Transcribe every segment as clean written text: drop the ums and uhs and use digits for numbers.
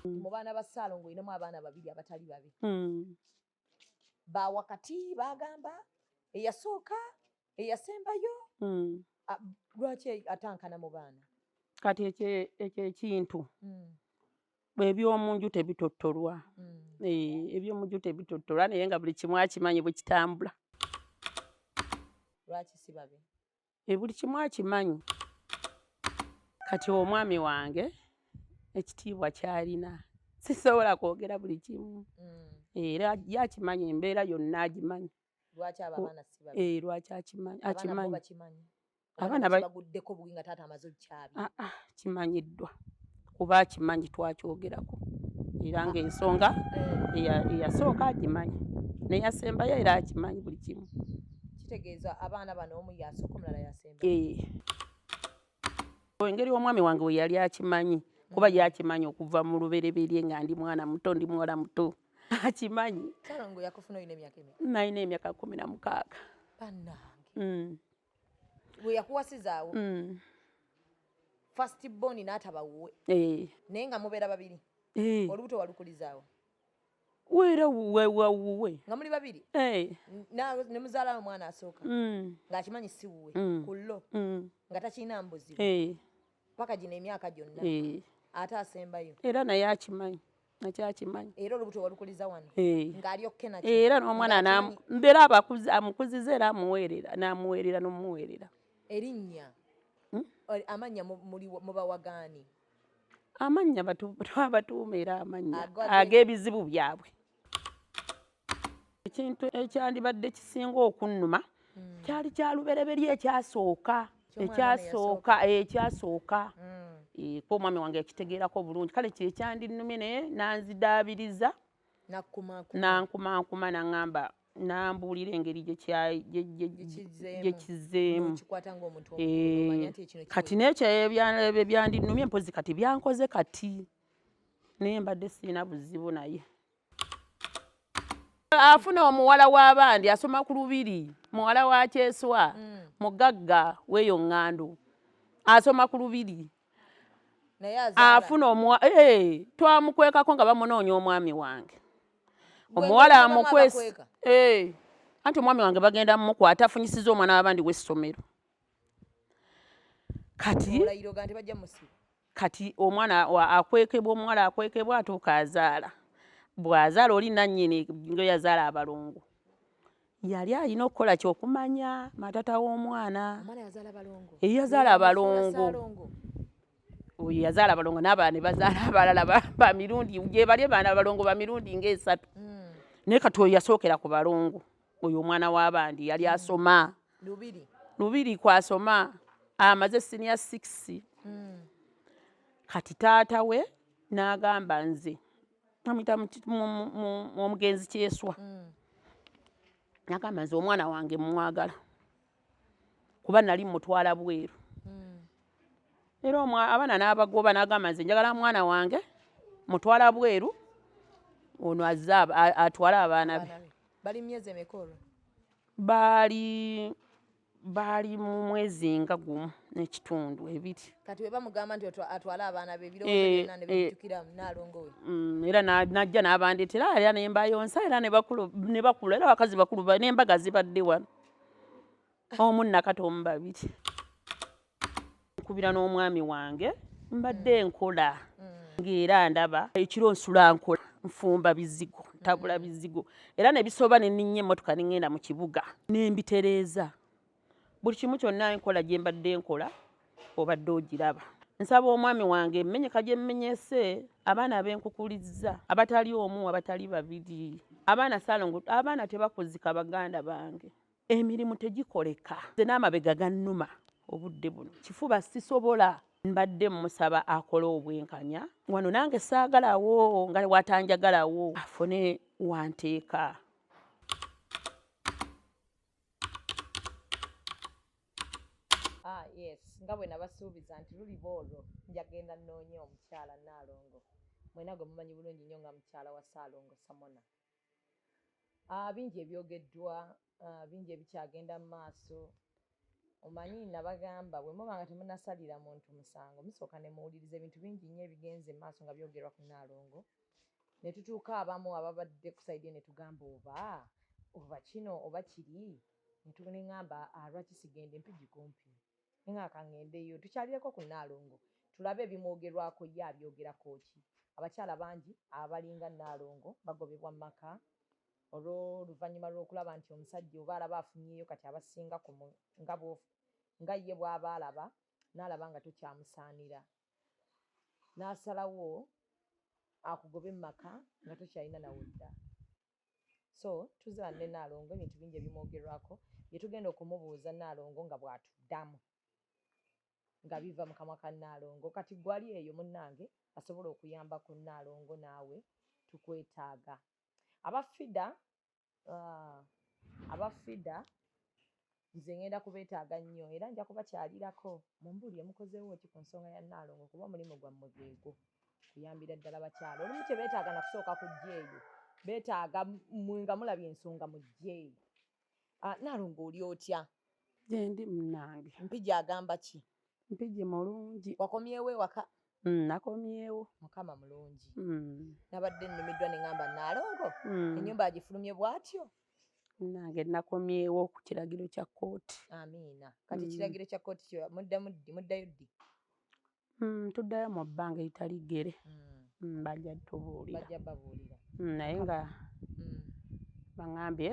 Mu baana ba Ssaalongo olinamu abaana babiri abatali babi. Ba wakati bagamba eyasooka eyasembayo. Lwaki atankana mu baana? Kati ekyo ekintu ebyomunju tebitottolwa. Ebyomunju tebitottolwa, naye nga buli kimu akimanyi bwe kitambula. Lwaki si babi? Buli kimu akimanyi. Kati omwami wange ekitiibwa ky'alina sisobola kwogera buli kimu. Era ye akimanyi, embeera yonna agimanyi. Lwaki abo abaana si babi? Lwaki akimanyi? Abaana bo Akimanyi. bakimanyi. Abaana baguddeko bubi nga taata amaze okukyabya. Kimanyiddwa kuba akimanyi, twakyogerako. Era ng'ensonga eyasooka agimanyi, n'eyasembayo era akimanyi buli kimu. Kitegeeza abaana bano omu yasooka omulala yasembayo. Engeri omwami wange we yali akimanyi, kuba yakimanyi okuva mu lubereberye nga ndi mwana muto, ndi muwala muto. Akimanyi. Ssaalongo yakufuna olina emyaka emeka? Nalina emyaka 16. Bannange. Bwe yakuwasizaawo. First born n'ataba wuwe. Naye nga mubeera babiri. Olubuto walukulizaawo. Weera wuwe. Nga muli babiri. Ne muzaala omwana asooka. Ng'akimanyi si wuwe. Ku llo. Nga takirina mbuzibu. Paka gino emyaka gyonna. Ate asembayo. Era naye akimanyi. Nakyakimanyi. Era olubuto walukuliza wano. Ng'ali okke nakyo. Era n'omwana mbeera amukuziza era amuweerera, n'amuweerera n'omuweerera. Erinnya. Amannya mubawagaani. Amannya twabatuuma era amannya ag'ebizibu byabwe. Ekintu ekyandibadde kisinga okunnuma kyali kya lubereberye ekyasooka. Ekyasooka. Ko omwami wange yakitegeerako bulungi. Kale kye kyandinnumye naye nanzidaabiriza. Nankumankuma n'aŋŋamba nambuulira engeri gye kizzeemu. Kati n'ekyo ebyandinumye mpozi kati byankoze kati. Naye mbadde sirina buzibu naye. Afuna omuwala w'abandi asoma ku Lubiri, muwala wa Kyeswa, mugagga w'eyo ŋŋando. Asoma ku Lubiri. Afuna twamukwekako nga bamunoonya omwami wange. Omuwala amukwese. Anti omwami wange bagenda mumukwata afunyisiza omwana w'abandi w'essomero. Kati omwana akwekebwa, omuwala akwekebwa atuuka azaala. Bw'azaala oli nannyini nga yazaala abalongo. Yali alina okukola ky'okumanya matata w'omwana. Yazaala abalongo. Oyo yazaala abalongo n'abalala ne bazaala abalala ba mirundi gye bali abaana abalongo ba mirundi ng'esatu. Naye kati oyo yasookera ku balongo. Oyo omwana w'abandi yali asoma. Lubiri kw'asoma. Amaze senior 6. Kati taata we n'agamba nze amuyita omugenzi Kyeswa. N'agamba nze omwana wange mmwagala kuba nali mmutwala bweru. Era abaana n'abagoba n'agamba nze njagala mwana wange mutwala bweru ono azze atwale abaana be. Bali myezi emeka olwo? Baali mu mwezi nga gumu n'ekitundu ebiri. Kati bwe bamugamba nti atwale abaana be ebirowoozo byonna ne bijjukira Nnaalongo we. Era n'ajja n'abandeetera era ne mbayonsa era ne bakula era abakazi bakulu n'embaga zibadde wano. Omu nnakati omu babiri. Nkubira n'omwami wange mbadde nkola ng'era ndaba ekiro nsula nkola nfumba bizigo ntabula bizigo era ne bisoba ne nninnya emmotoka ne ŋŋenda mu kibuga ne mbitereeza. Buli kimu kyonna nkola gye mbadde nkola obadde ogiraba. Nsaba omwami wange emmenyeka gye mmenyese abaana abenkukulizza abatali omu abatali babiri. Abaana Ssaalongo abaana tebakuzika baganda bange. Emirimu tegikoleka. Nze n'amabega gannuma obudde buno. Kifuba sisobola. Mbadde mmusaba akole obwenkanya. Wano nange saagalawo nga watanjagalawo afune wanteeka. Yes, nga bwe nabasuubiza nti luliba olwo njagenda nnoonye omukyala Nnaalongo. Mwena gwe mumanyi bulungi nnyo nga mukyala wa Ssaalongo Samona. Bingi ebyogeddwa, bingi ebikyagenda mu maaso. Omanyi nabagamba bwe muba nga temunnasalira muntu musango, musooka ne muwuliriza ebintu bingi nnyo ebigenze mu maaso nga byogerwa ku Nnaalongo. Ne tutuuka abamu ababadde ku sayidi ne tugamba oba oba kino oba kiri, ne ŋŋamba lwaki sigenda Empigi kumpi, ne ŋŋamba ka ŋŋendeyo tukyalireko ku Nnaalongo tulabe ebimwogerwako ye abyogerako ki. Abakyala bangi abalinga Nnaalongo bagobebwa mu maka olw'oluvannyuma lw'okulaba nti omusajja oba alaba afunyeeyo kati abasinga ku nga ye bw'aba alaba n'alaba nga tokyamusaanira, n'asalawo akugobe mu maka nga tokyalina nawe dda. So tuzza ne Nnaalongo ebintu bingi ebimwogerwako bye tugenda okumubuuza Nnaalongo nga bw'atuddamu nga biva mu kamwa ka Nnaalongo. Kati ggwe ali eyo munnange asobola okuyamba ku Nnaalongo naawe tukwetaaga. Aba FIDA nze ngenda kubeetaaga nnyo era nja kubakyalirako mumbuulire mukozeewo ki ku nsonga ya Nnaalongo kuba omulimu gwammwe gwegwo kuyambira ddala bakyala. Olumu tebeetaaga na kusooka kujja eyo, beetaaga mmwe nga mulabye ensonga mujje eyo. Nnaalongo oli otya? Gyendi munnange. Mpigi agamba ki? Mpigi mulungi. Wakomyewo ewaka? Nakomyewo. Mukama mulungi. Nabadde nnumiddwa ne ŋŋamba Nnaalongo ennyumba agifulumye bw'atyo? Nange nakomyewo ku kiragiro kya kkooti. Amiina. Kati ekiragiro kya kkooti muddamu ddi? Muddayo ddi? Tuddayo mu bbanga eritali ggere. Bajja tubuulira. Bajja babuulira. Naye nga baŋŋambye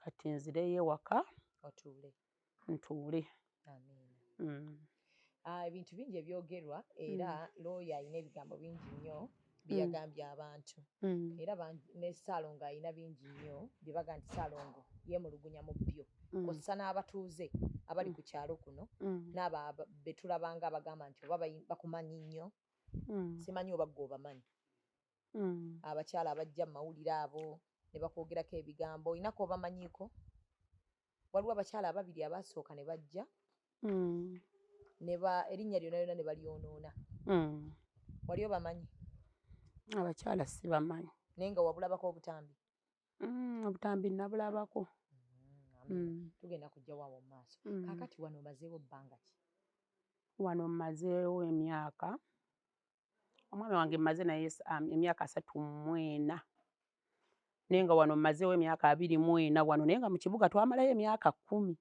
kati nzireyo ewaka. Otuule. Ntuule. Amiina. Ebintu bingi ebyogerwa era looya alina ebigambo bingi nnyo bye yagambye abantu. Era ne Ssaalongo alina bingi nnyo bye bagamba nti Ssaalongo yeemulugunya mu byo. Kw'ossa n'abatuuze abali ku kyalo kuno n'abo be tulabanga abagamba nti oba bakumanyi nnyo, simanyi oba ggwe obamanyi. Abakyala abajja mu mawulire abo ne bakwogerako ebigambo, olinako obamanyiiko? Waliwo abakyala ababiri abaasooka ne bajja erinnya lyonna lyonna ne balyonoona. Wali obamanyi? Abakyala sibamanyi. Naye nga wabulabako obutambi? Obutambi nabulabako. Tugenda kujja waawo mu maaso. Kaakati wano omazeewo bbanga ki? Wano mmazeewo emyaka, omwami wange mmaze naye emyaka 34. Naye nga wano mmazeewo emyaka 24 wano, naye nga mu kibuga twamalayo emyaka 10.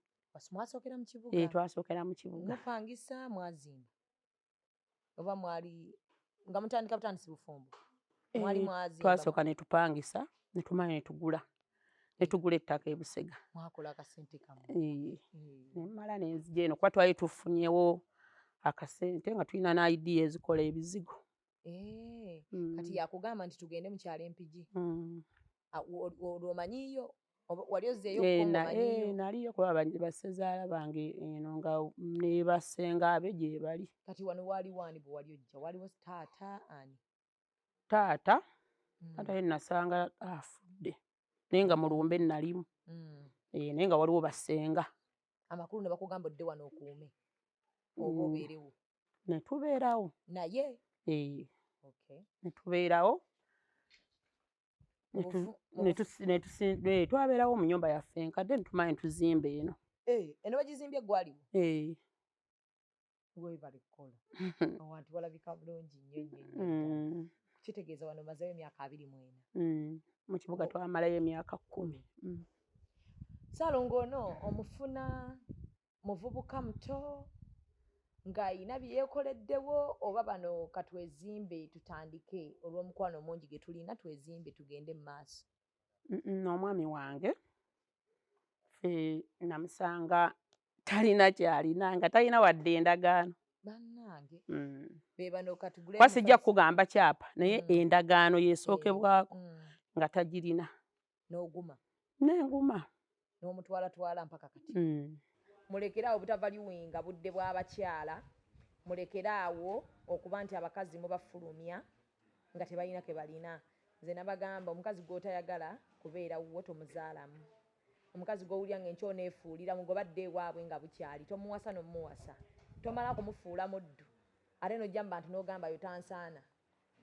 Mwasookera mu kibuga? Twasookera mu kibuga. Mupangisa mwazimba? Oba mwali nga mutandika butandisi bufumbo? Mwali mwazimba? Twasooka ne tupangisa, ne tumala ne tugula. Ne tugula ettaka e Busega. Mwakola akasente kammwe. Ne mmala ne nzija eno kuba twali tufunyewo akasente nga tulina ne idea ezikola ebizigo. Kati yakugamba nti tugende mu kyalo Empigi. Olwo omanyiiyo? Wali ozzeeyo omanyiiyo? Naliyo kuba bassezaala bange eno nga ne bassenga be gye bali. Kati wano waaliwo ani bwe wali ojja? Waliwo taata ani? Taata, taata ye nasanga afudde naye nga mu lumbe nalimu. Naye nga waliwo bassenga. Amakulu ne bakugamba odde wano okuume oba obeerewo? Ne tubeerawo. Naye? Ne tubeerawo. Twabeerawo mu nnyumba yaffe enkadde ne tumala ne tuzimba eno. Eno bagizimbye gwaliwo? Weebale kukola. Awantu walabika bulungi nnyo nnyo nnyo. Kitegeeza wano omazeeyo emyaka 24. Mu kibuga twamalayo emyaka 10. Ssaalongo ono omufuna muvubuka muto ng'ayina bye yeekoleddewo oba bano katwezimbe tutandike olw'omukwano omungi gye tulina twezimbe tugende mu maaso? Omwami wange ffe namusanga talina ky'alina nga talina wadde endagaano. Bannange be bano katugule. Kuba sijja kukugamba kyapa naye endagaano yeesookebwako nga tagirina. N'oguma? N'enguma. N'omutwalatwala mpaka kati. Mulekere awo obutavaluwinga budde bw'abakyala, mulekere awo okuba nti abakazi mubafulumya nga tebalina ke balina. Nze nabagamba omukazi gw'otayagala kubeera wuwo tomuzaalamu. Omukazi gw'owulira ng'enkya oneefuulira mugobadde ewaabwe nga bukyali, tomuwasa n'omuwasa. Tomala kumufuula muddu. Ate n'ojja mu bantu n'ogamba yo tansaana.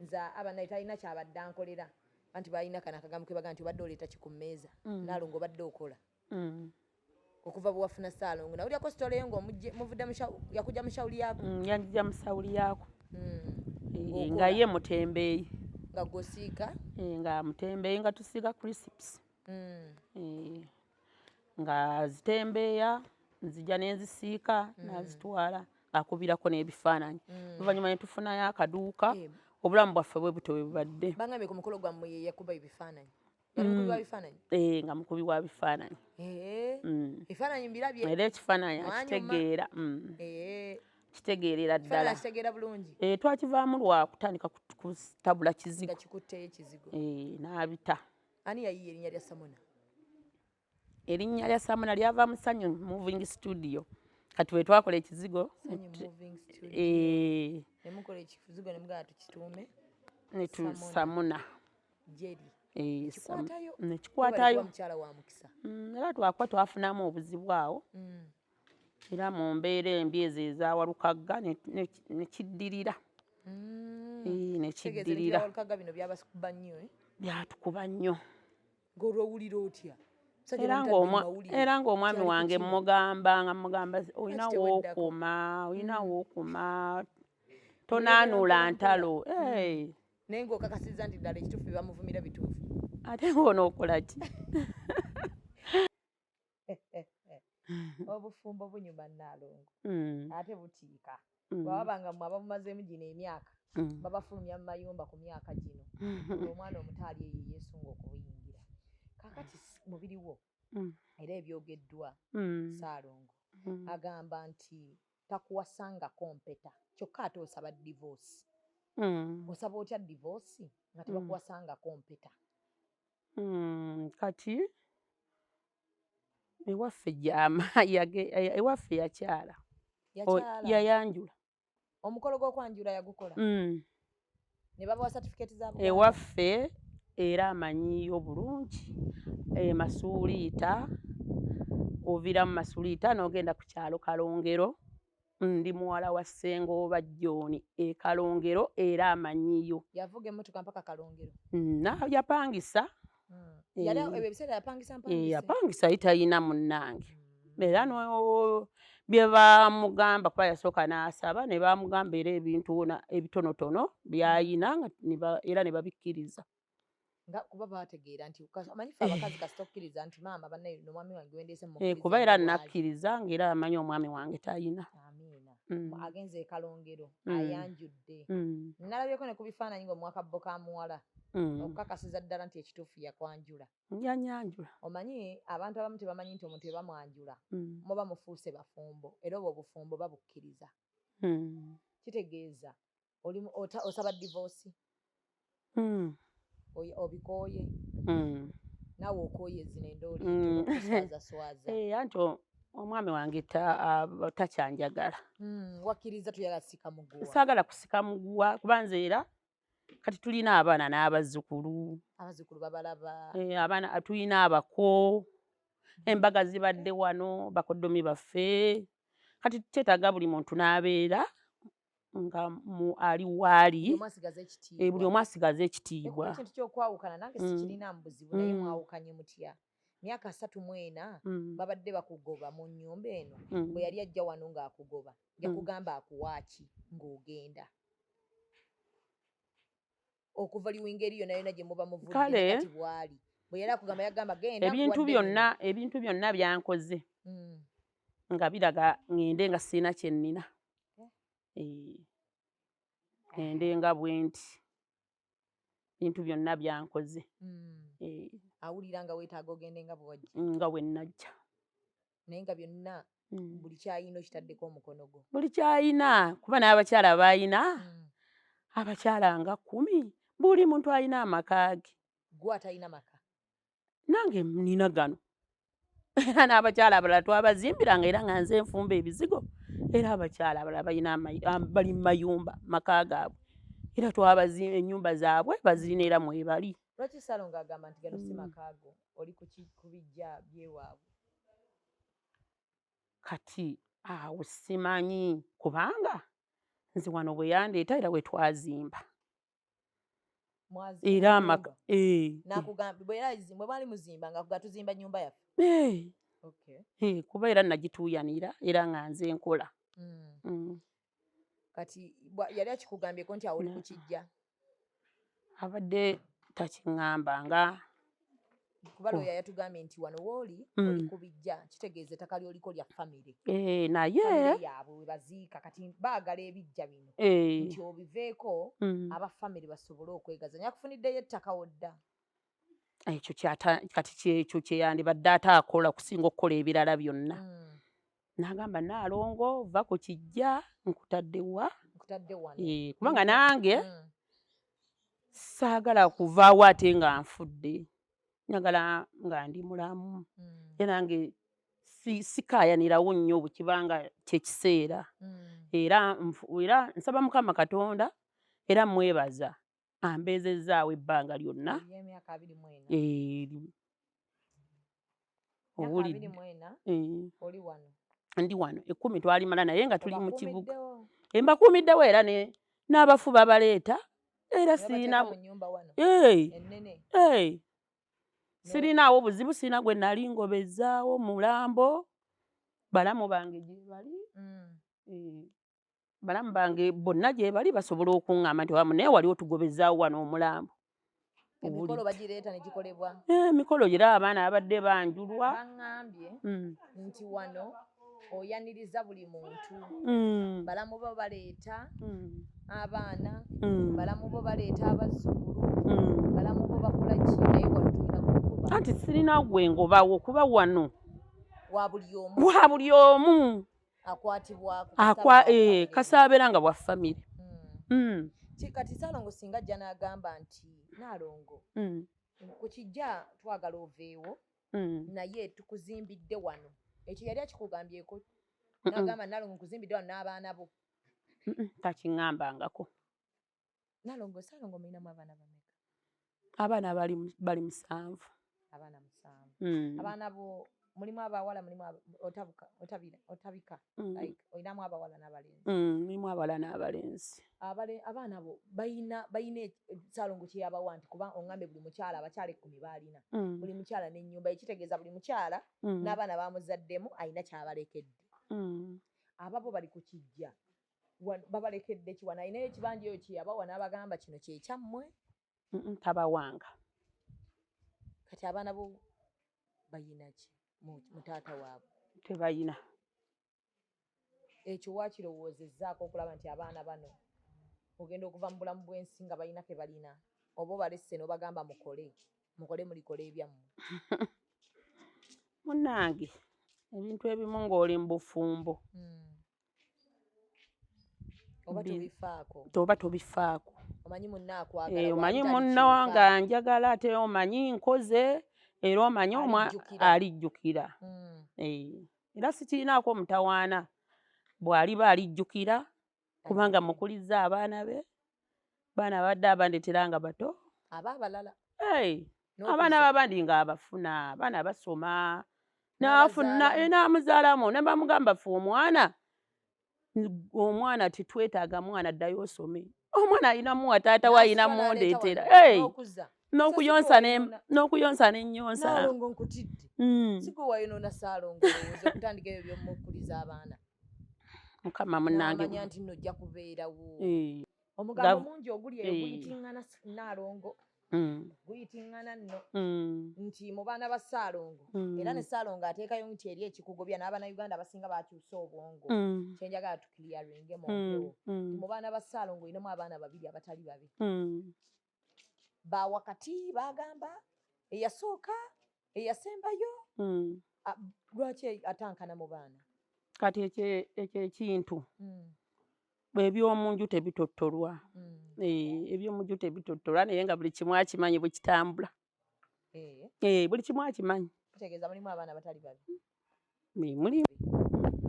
Nze abannaye talina ky'abadde ankolera. Anti balina kano akagambo ke bagamba nti obadde oleeta ki ku mmeeza, Nnaalongo obadde okola. Okuva bwe wafuna Ssaalongo, nawulyako story yo ng'omuvudde yakujja mu shawuli yako. Yanjija mu sawuli yako. Nga ye mutembeeyi. Nga gw'osiiga? Nga mutembeeyi, nga tusiiga crisps. Nga zitembeeya, nzija ne nzisiika, nazitwala, akubirako n'ebifaananyi. Oluvannyuma ne tufunayo akaduuka. Obulamu bwaffe bwe butyo bwe bubadde. Bangambye ku mukolo gwammwe ye yakuba ebifaananyi. Yali mukubi wa bifaananyi? Nga mukubi wa bifaananyi. Ebifaananyi mbirabye. Era ekifaananyi akitegeera. Kitegeerera ddala. Akitegeera bulungi. Twakivaamu lwa kutandika kutabula kizigo. Nga kikutteyo ekizigo. N'abita. Ani yayiiya erinnya lya Samona? Erinnya lya Samona lyava mu Sanyu Moving Studio. Kati bwe twakola ekizigo. Sanyu Moving Studio. Ne mukola ekizigo ne mugamba tukituume. Ne tu Samona. Jerry. Kikwatayo. Ne kikwatayo. Mukyala wa mukisa. Era twakuba twafunamu obuzibu awo. Era mu mbeera embi ezo eza Walukagga ne kiddirira. Ne kiddirira. Walukagga bino byabasukuba nnyo, eh? Byatukuba nnyo. Ng'olwowulira otya? Era ng'omwami wange mmugamba, nga mmugamba olina wookoma, olina wookoma, tonaanula ntalo. Naye ng'okakasizza nti ddala ekituufu bye bamuvumira bituufu. Ate ng'onookola ki? Obufumbo bunyuma Nnaalongo. Ate butiika. Bw'ababa nga mmwe ababumazeemu gino emyaka, babafulumya mu mayumba ku myaka gino. Omwana omuto ali eyo yeesunga okubuyingira. Kaakati mubiri wo era ebyogeddwa Ssaalongo agamba nti takuwasangako mpeta, kyokka ate osaba divorce. Osaba otya divorce nga tebakuwasangako mpeta? Kati ewaffe gyama ewaffe yakyala. Yayanjula. Omukolo gw'okwanjula yagukola? Ne babawa certificate za Buganda? Ewaffe era amanyiyo bulungi. Masuuliita, oviira mu Masuuliita n'ogenda ku kyalo Kalongero. Ndi muwala wa Ssengooba John e Kalongero era amanyiyo. Yavuga emmotoka mpaka Kalongero? Yapangisa. Yali ebyo ebiseera yapangisa mpangise? Yapangisa ye talina munnange. Era bye baamugamba kuba yasooka n'asaba ne bamugamba era ebintu ebitonotono by'ayina era ne babikkiriza. Nga kuba baategeera nti omanyi ffe abakazi kasita okkiriza nti maama bannaye n'omwami wange wendeese mukkiriza. Kuba era nakkiriza ng'era amanyi omwami wange talina. Amiina. Agenze e Kalongero, ayanjudde. Nalabyeko ne ku bifaananyi ng'omuwa kabbo ka muwala. Okukakasiza ddala nti ekituufu yakwanjula. Yanyanjula. Omanyi abantu abamu tebamanyi nti omuntu bamwanjula. Muba mufuuse bafumbo era obwo obufumbo babukkiriza. Kitegeeza osaba divorce. Obikooye. Naawe okooye zino endooli okuswazaswaza. Anti omwami wange takyanjagala. Wakkiriza toyagala kusika muguwa. Saagala kusika muguwa kuba nze era kati tulina abaana n'abazzukulu. Abazzukulu babalaba. Abaana tulina abako. Embaga zibadde wano bakoddomi baffe. Kati kyetaaga buli muntu n'abeera nga ali waali. Buli omu asigaze ekitiibwa. Ekintu ky'okwawukana nange sikirina mu buzibu naye mwawukanye mutya? Myaka 34 babadde bakugoba mu nnyumba eno. Bwe yali ajja wano ng'akugoba yakugamba akuwa ki ng'ogenda? Okuva liwinga eri yonna yonna gye muba muvudde kati bw'ali. Bwe yali akugamba yagamba genda. Ebintu byonna byankoze nga biraga ŋŋende nga sirina kye nnina. Ŋŋende nga bwe nti. Ebintu byonna byankoze. Awulira nga weetaaga ogende nga bwe wajja. Nga bwe nnajja. Naye nga byonna buli ky'ayina okitaddeko omukono gwo. Buli ky'ayina kuba n'abakyala b'ayina abakyala nga 10 buli muntu alina amaka ge. Ggwe atalina maka? Nange nnina gano. Era n'abakyala abalala twabazimbiranga era nga nze nfumba ebizigo. Era abakyala abalala balina bali mu mayumba maka gaabwe. Era twabazimba ennyumba zaabwe bazirina era mwebali. Lwaki Ssaalongo agamba nti gano si maka go oli ku bijja by'ewaabwe? Kati awo simanyi kubanga nze wano bwe yandeeta era we twazimba. Era amaka N'akugamba bwe mwali muzimba nga tuzimba nnyumba yaffe. Kuba era nagituuyanira era nga nze nkola. Kati yali akikugambyeko nti awo oli ku kijja? Abadde takiŋŋambanga. Kuba looya yatugambye nti wano wooli oli ku bijja, kitegeeza ettaka ly'oliko lya famire. Naye famire yaabwe we baziika, kati baagala ebijja bino nti obiveeko aba famire basobole okwegaza. Yakufuniddeyo ettaka wodda. Ekyo kati kyekyo kye yandibadde ate akola okusinga okukola ebirala byonna. N'agamba Nnaalongo va ku kijja nkutadde wa? Nkutadde wano. Kubanga nange saagala kuvaawo ate nga nfudde. Njagala nga ndi mulamu. Era nange sikaayanirawo nnyo bwe kibanga kyekiseera. Era nsaba Mukama Katonda era mwebaza ambeezezzaawo ebbanga lyonna. Emyaka 24. Owulidde. Oli wano. Ndi wano 10 twalimala naye nga tuli mu kibuga. Mbakuumiddewo era n'abafu babaleeta era sirina sirinaawo buzibu, sirina gwe nali ngobezzaawo mulambo. Balamu bange gye bali. Balamu bange bonna gye bali basobola okuŋŋamba nti wamu naye wali otugobezzaawo wano omulambo. Emikolo bagireeta ne gikolebwa. Emikolo era abaana babadde banjulwa. Baŋŋambye nti wano oyaniriza buli muntu. Balamu bo baleeta abaana, balamu bo baleeta abazzukulu, balamu bo bakola ki, naye wano tulina kugoba. Anti sirina gwe ngobawo kuba wano wa buli omu. Wa buli omu. Akwatibwako. Kasaabeera nga bwa famire. Kati Ssaalongo singa ajja n'agamba nti Nnaalongo ku kijja twagala oveewo naye tukuzimbidde wano. Ekyo yali akikugambyeko? N'agamba Nnaalongo nkuzimbidde wano n'abaana bo. Takiŋŋambangako. Nnaalongo, Ssaalongo mulinamu abaana bameka? Abaana bali 7. Abaana 7. Abaana bo mulimu abawala, mulimu otabika. Like olinamu abawala n'abalenzi. Mulimu abawala n'abalenzi. Abaana bo bayina Ssaalongo kye yabawa nti kuba oŋŋambe buli mukyala abakyala 10 baalina. Buli mukyala n'ennyumba, ekitegeeza buli mukyala n'abaana bamuzaddemu alina ky'abalekedde. Ababo bali ku kijja. Babalekedde ki wano? Alinayo ekibanja eyo kye yabawa n'abagamba kino kye kyammwe? Tabawanga. Kati abaana bo bayina ki mu taata waabwe? Tebayina. Ekyo wakirowoozezzaako okulaba nti abaana bano ogenda okuva mu bulamu bw'ensi nga balina ke balina, oba obalesse n'obagamba mukole, mukole mulikole ebyammwe? Munnange, ebintu ebimu ng'oli mu bufumbo. Oba tobifaako. Oba tobifaako. Omanyi munno akwagala. Omanyi munno nga njagala ate omanyi nkoze era omanyi alijjukira. Era sikirinaako mutawaana bw'aliba alijjukira kubanga mukulizza abaana be. Baana babadde abandeetera nga bato. Aba abalala. Abaana b'abandi ng'abafuna, abaana basoma. N'afuna n'amuzaalamu ne bamugamba ffe omwana omwana tetwetaaga mwana ddayo osome. Omwana alina muwa taata we alina mundeetera. N'okuyonsa n'ennyonsa. Nnaalongo nkutidde. Si gwe wayonoona Ssaalongo olowooza okutandika ebyo by'omukuliza abaana. Mukama munnange. N'amanya nti nno ojja kubeerawo. Omugambo mungi oguli eyo guyitiŋŋana Nnaalongo. Guyitiŋŋana nno. Nti mu baana ba Ssaalongo. Era ne Ssaalongo ateekayo nti eri ekikugobya n'Abannayuganda abasinga bakyusa obwongo. Kye njagala tukiliyaringe mu mpewo. Mu baana ba Ssaalongo olinamu abaana 2 abatali babe. Ba wakati bagamba eyasooka eyasembayo. Lwaki atankana mu baana? Kati ekyo ekintu ebyomunju tebitottolwa. Ebyomunju tebitottolwa naye nga buli kimu akimanyi bwe kitambula. Buli kimu akimanyi. Kitegeeza mulimu abaana abatali babi. Mulimu.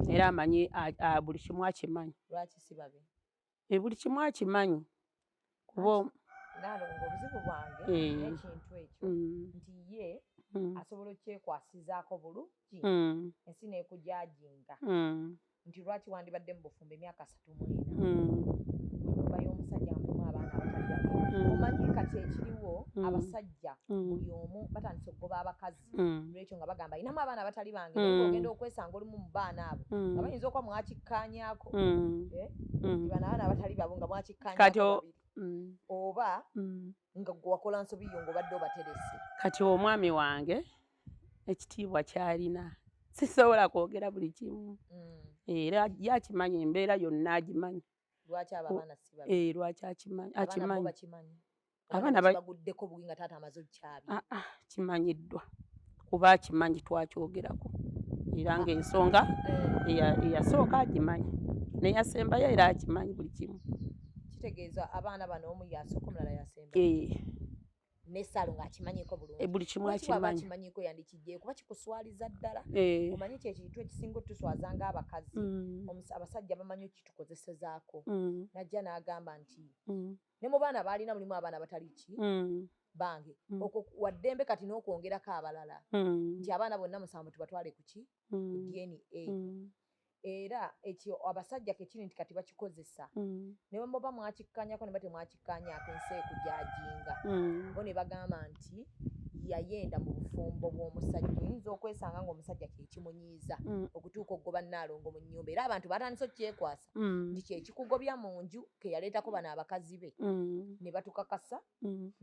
Era amanyi buli kimu akimanyi. Lwaki si babi? Buli kimu akimanyi. Kuba Nnaalongo obuzibu bwange n'ekintu ekyo nti ye asobola okyekwasizaako bulungi ensi n'ekujajinga nti lwaki wandibadde mu bufumbo emyaka 34 mu nnyumba y'omusajja nga mulimu abaana abatali babi. Omanyi kati ekiriwo, abasajja buli omu batandise okugoba abakazi lwekyo nga bagamba ayinamu abaana abatali bange, naye ng'ogenda okwesanga olumu mu baana abo nga bayinza okuba mwakikkaanyaako, eh? Bano abaana abatali babo nga mwakikkaanyaako babiri, oba nga gwe wakola nsobi yo ng'obadde obaterese. Kati omwami wange ekitiibwa kyalina sisobola kwogera buli kimu, era ye akimanyi, embeera yonna agimanyi. Lwaki abo abaana si babi? Eh, lwaki akimanyi. Abaana bo Akimanyi. bakimanyi? Abaana Baguddeko buwi nga taata amaze okyabya? Ah, ah, kimanyiddwa kuba akimanyi, twakyogerako era ng'ensonga eyasooka agimanyi neyasembayo era akimanyi buli kimu. Kitegeeza abaana bano omu yasooka, omulala yasemba? Eh. Ne Ssaalo ng'akimanyiko bulungi? Eh, buli kimu. Lwaki bw'aba Akimanyi. akimanyiko yandikijjeyo? Kuba kikuswaliza ddala. Eh. Omanyi kyekintu ekisinga otuswaza ng'abakazi, abasajja bamanyi okitukozesezaako, najja n'agamba nti ne mu baana baalina mulimu abaana batali ki bange. Okwo waddembe kati n'okwongerako abalala nti abaana bonna musanvu tubatwale ku ki, ku DNA. Era ekyo abasajja kekiri nti kati bakikozesa, ne bwe muba mwakikkanyako ne ba temwakikkanyaako, ensi ekujajinga. Bo ne bagamba nti yayenda mu bufumbo bw'omusajja. Oyinza okwesanga ng'omusajja kyekimunyiiza okutuuka okugoba Nnaalongo mu nnyumba, era abantu batandise okukyekwasa nti kyekikugobya mu nju ke yaleetako bano abakazi be ne batukakasa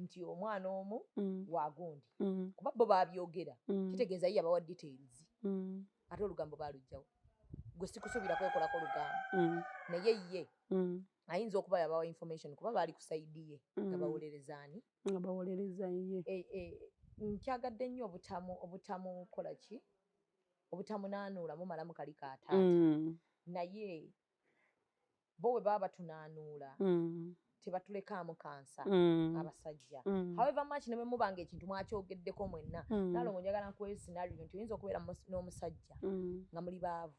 nti omwana omu wagundi, kuba bo babyogera. Kitegeeza ye yabawa details, ate olugambo baalugjawo. Gwe sikusuubira kwekolako lugambo, naye ye ayinza okuba yabawa information kuba baali ku side ye nga bawolereza ani? Nga bawolereza ye. E, e, nkyagadde nnyo obutamu kola ki, obutamunaanuula mumalamu kali ka taata. Naye bo bwe baba batunaanuula, tebatulekaamu kansa abasajja. However much ne bwe muba nga ekintu mwakyogeddeko mwenna, nalongo njagala nkuweyo scenario nti oyinza okubeera n'omusajja nga muli baavu,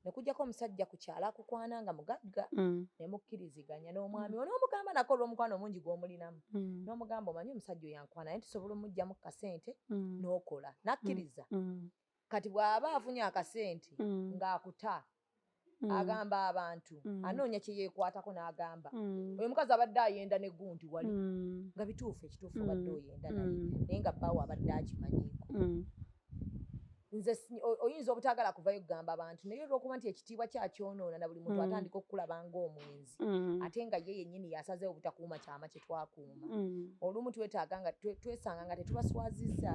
ne kujjako omusajja ku kyalo akukwana nga mugagga, ne mukkiriziganya n'omwami wo n'omugamba nako olw'omukwano omungi gw'omulinamu, n'omugamba, "Omanyi omusajja oyo ankwana, naye tusobola omuggyamu kasente n'okola," n'akkiriza. Kati bw'aba afunye akasente ng'akuta, agamba abantu, anoonya kye yeekwatako n'agamba, "Oyo omukazi abadde ayenda ne gundi wali," nga bituufu, ekituufu obadde oyenda naye, naye nga bbaawo abadde akimanyiiko. Nze oyinza obutaagala kuvayo kugamba abantu, naye olw'okuba nti ekitiibwa kyakyonoona na buli muntu atandika okukulaba ng'omwenzi, ate nga ye yennyini yasazeewo obutakuuma kyama kye twakuuma. Olumu twetaaga nga twesanga nga tetubaswazizza,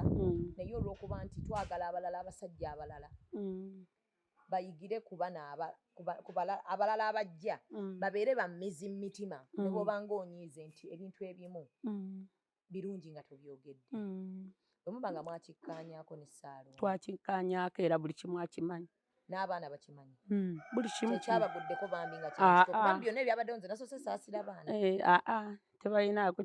naye olw'okuba nti twagala abalala, abasajja abalala bayigire ku bano abalala abajja babeere bammizi mu mitima, ne bw'oba ng'onyiize nti ebintu ebimu birungi nga tobyogedde. Bwe muba nga mwakikkaanyaako ne Ssaalongo? Twakikkaanyaako era buli kimu akimanyi. N'abaana bakimanyi? Buli kimu. Kyekyabaguddeko bambi nga Ah, kyakiko kuba ah. byonna ebyabaddewo nze nasoose saasira baana. Eh, aa, tebalinaako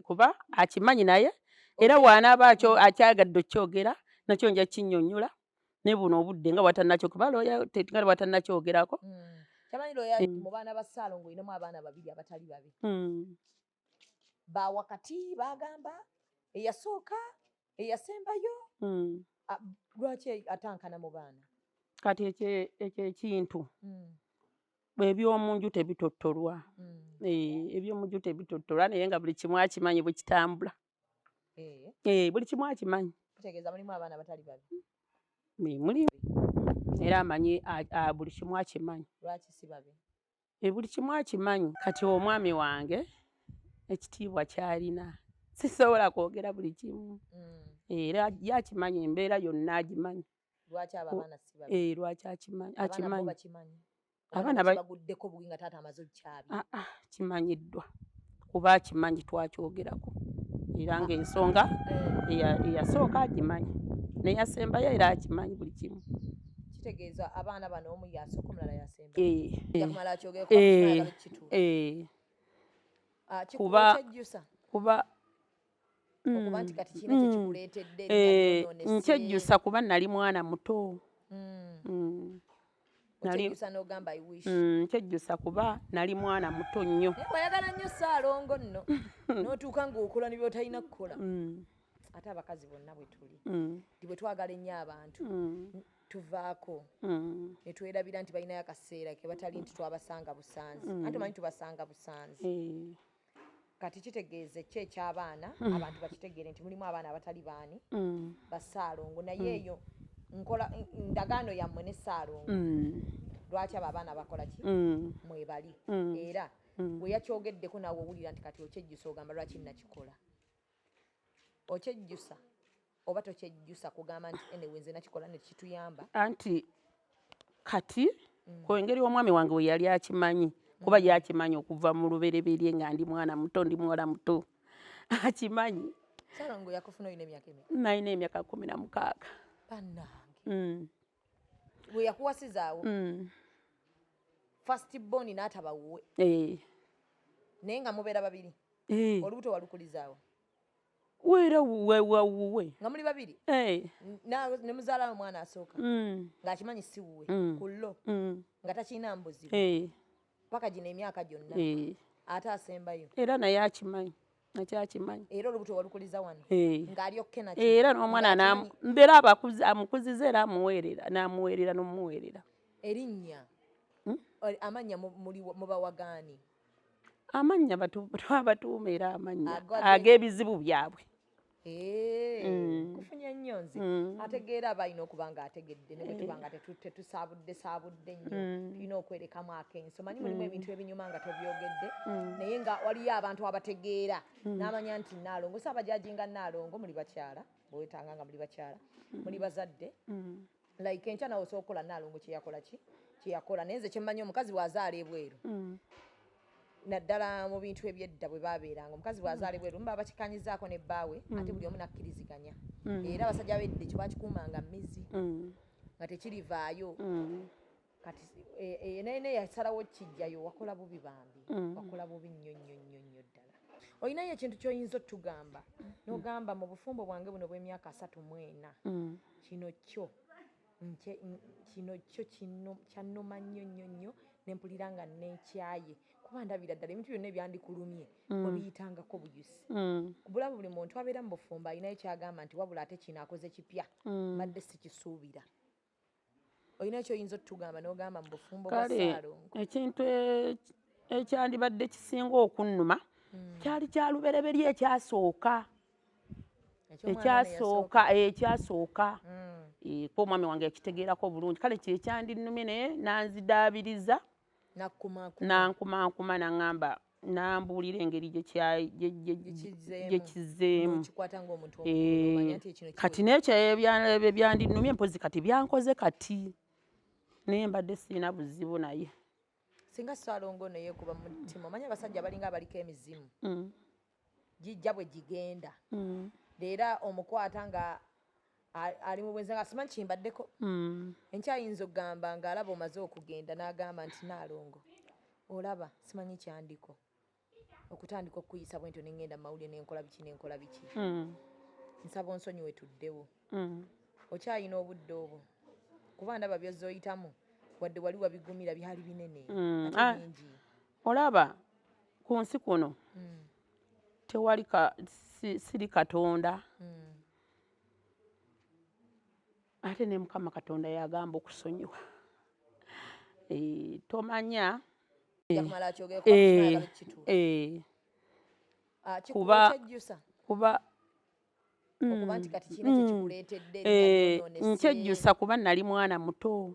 kuba akimanyi, naye era bw'anaaba akyagadde okkyogera nakyo nja kinnyonnyola, naye buno obudde nga bw'atannakyo kuba looya nga bw'atannakyogerako. Kyamanyi looya, mu baana ba Ssaalongo olinamu abaana babiri abatali babe. Ba wakati bagamba eyasooka, eyasembayo. Lwaki atankana mu baana? Kati ekyo ekintu, ebyomunju tebitottolwa. Eh, ebyomunju tebitottolwa, naye nga buli kimu akimanyi bwe kitambula. Eh, buli kimu akimanyi. Kitegeeza mulimu abaana abatali babi? Mulimu, era amanyi buli kimu akimanyi. Lwaki si babi? E, buli kimu akimanyi. Kati omwami wange ekitiibwa kyalina sisobola kwogera buli kimu, era ye akimanyi, embeera yonna agimanyi. Lwaki abo abaana si babi? Eh, lwaki akimanyi. Abaana bo Akimanyi. bakimanyi? Abaana baguddeko buwi nga taata amaze okyabya? Ah, ah, kimanyiddwa kuba akimanyi, twakyogerako era ng'ensonga eyasooka agimanyi neyasembayo era akimanyi buli kimu. Kitegeeza abaana bano omu yasooka, omulala yasemba? Eh. Kumala akyogere? Eh, kituufu? Eh. Kuba okyejjusa kuba okuba nti kati kirina kyekikuleetedde? Eh, nkyejjusa kuba nali mwana muto. Okyejjusa n'ogamba, "I wish"? Nkyejjusa kuba nali mwana muto nnyo. Naye wayagala nnyo Ssaalongo nno n'otuuka ng'okola ne by'otalina kukola. Ate abakazi bonna bwe tuli, nti bwe twagala ennyo abantu, tuvaako ne twerabira nti balinayo akaseera ke batali nti twabasanga busanzi, anti omanyi tubasanga busanzi. Eh. Kati kitegeeze ki eky'abaana, abantu bakitegeere nti mulimu abaana abatali baani, basaalongo, naye eyo nkola ndagaano yammwe ne Ssaalongo. Lwaki abo abaana bakola ki? Mwebali. Era bwe yakyogeddeko naawe owulira nti kati okyejjusa, ogamba lwaki nakikola. Okyejjusa oba tokyejjusa kugamba nti anyway nze nakikola ne kituyamba? Anti kati ku engeri omwami wange we yali akimanyi, kuba yakimanyi okuva mu lubereberye nga ndi mwana muto, ndi muwala muto, akimanyi. Ssaalongo yakufuna olina emyaka emeka? Nalina emyaka 16. Bannange! Bwe yakuwasizaawo, first born n'ataba wuwe, naye nga mubeera babiri, olubuto walukulizaawo? Weera wuwe. Nga muli babiri, ne muzaala omwana asooka, ng'akimanyi si wuwe, ku llo nga takirina mbuzibu paka gino emyaka gyonna, ate asembayo? Era naye akimanyi, nakyakimanyi. Era olubuto walukuliza wano, ng'ali okay nakyo? Era n'omwana mbeera amukuziza era amuweerera, n'amuweerera n'omuweerera. Erinnya, amannya mubawagaani? Amannya twabatuuma era amannya ag'ebizibu byabwe. Kufunye nnyo nze. Ategeera aba alina okuba nga ategedde, ne bwe tuba nga tetusaabudde saabudde nnyo, tulina okwerekamu akenso. Manyi mulimu ebintu ebinyuma nga tobyogedde, naye nga waliyo abantu abategeera n'amanya nti Naalongo si abajajinga. Naalongo, muli bakyala, bwewetanga nga muli bakyala, muli bazadde, like enkya nawe osobola okukola Naalongo kyeyakola ki kyeyakola. Naye nze kyemmanyi, omukazi bw'azaala ebweru, naddala mu bintu ebyedda bwe babeeranga, omukazi bw'azaala ebweru muba bakikanyizaako ne bbaawe, ate buli omu nakkiriziganya. Era abasajja b'edda ekyo bakikuumanga mmizi, nga tekirivaayo. Kati naye naye yasalawo kijjayo. Wakola bubi bambi, wakola bubi nnyo nnyo nnyo nnyo ddala. Olinayo ekintu ky'oyinza otugamba n'ogamba mu bufumbo bwange buno bw'emyaka 34, kino kyo kino kyo kino kyannuma nnyo nnyo nnyo, ne mpulira nga nenkyaye, kuba ndabira ddala ebintu byonna ebyandikulumye wabiyitangako buyusi? Kubulaba buli muntu abeera mu bufumbo alinayo kyagamba nti wabula ate kino akoze kipya, mbadde sikisuubira. Olinayo kyoyinza otugamba n'ogamba mu bufumbo bwa Kale Ssaalongo? ekintu ekyandibadde kisinga okunnuma kyali kya lubereberye ekyasooka. Eky'omwana ono ekyasooka, ekyasooka. Kuba omwami wange yakitegeerako bulungi. Kale kyekyandinumye, naye nanzidaabiriza. Nakkumankuma. Nankumankuma, naŋŋamba, nambuulira engeri Gye gye kizzeemu. N'okikwata ng'omuntu omukulu, n'omanya nti ekino Kati n'ekyo ebyo byandinumye mpozi kati byankoze kati, naye mbadde sirina buzibu naye. Singa Ssaalongo ono yeekuba mu mutima, omanyi abasajja balinga abaliko emizimu, gijja bwe gigenda. Leero omukwata nga ali mu bwenzi nga simanyi kimbaddeko, enkyayinza okugamba ng'alaba omaze okugenda n'agamba nti Naalongo olaba simanyi kyandiko okutandika okukuyisa bwe ntyo, neŋŋenda mu mawulire nenkola biki nenkola biki, nsaba onsonyiwe tuddewo. Okyayina obudde obwo? Kuba ndaba byozza oyitamu, wadde wali wabigumira, byali binene ate bingi. Olaba ku nsi kuno tewali siri Katonda, ate ne Mukama Katonda yagamba okusonyiwa. Tomanya. Yakumala akyogere kuba ayagala kukituula. Okyejjusa Kuba okuba nti kati kirina kyekikuleetedde erinnya lyonoonese? Nkyejjusa kuba nali mwana muto.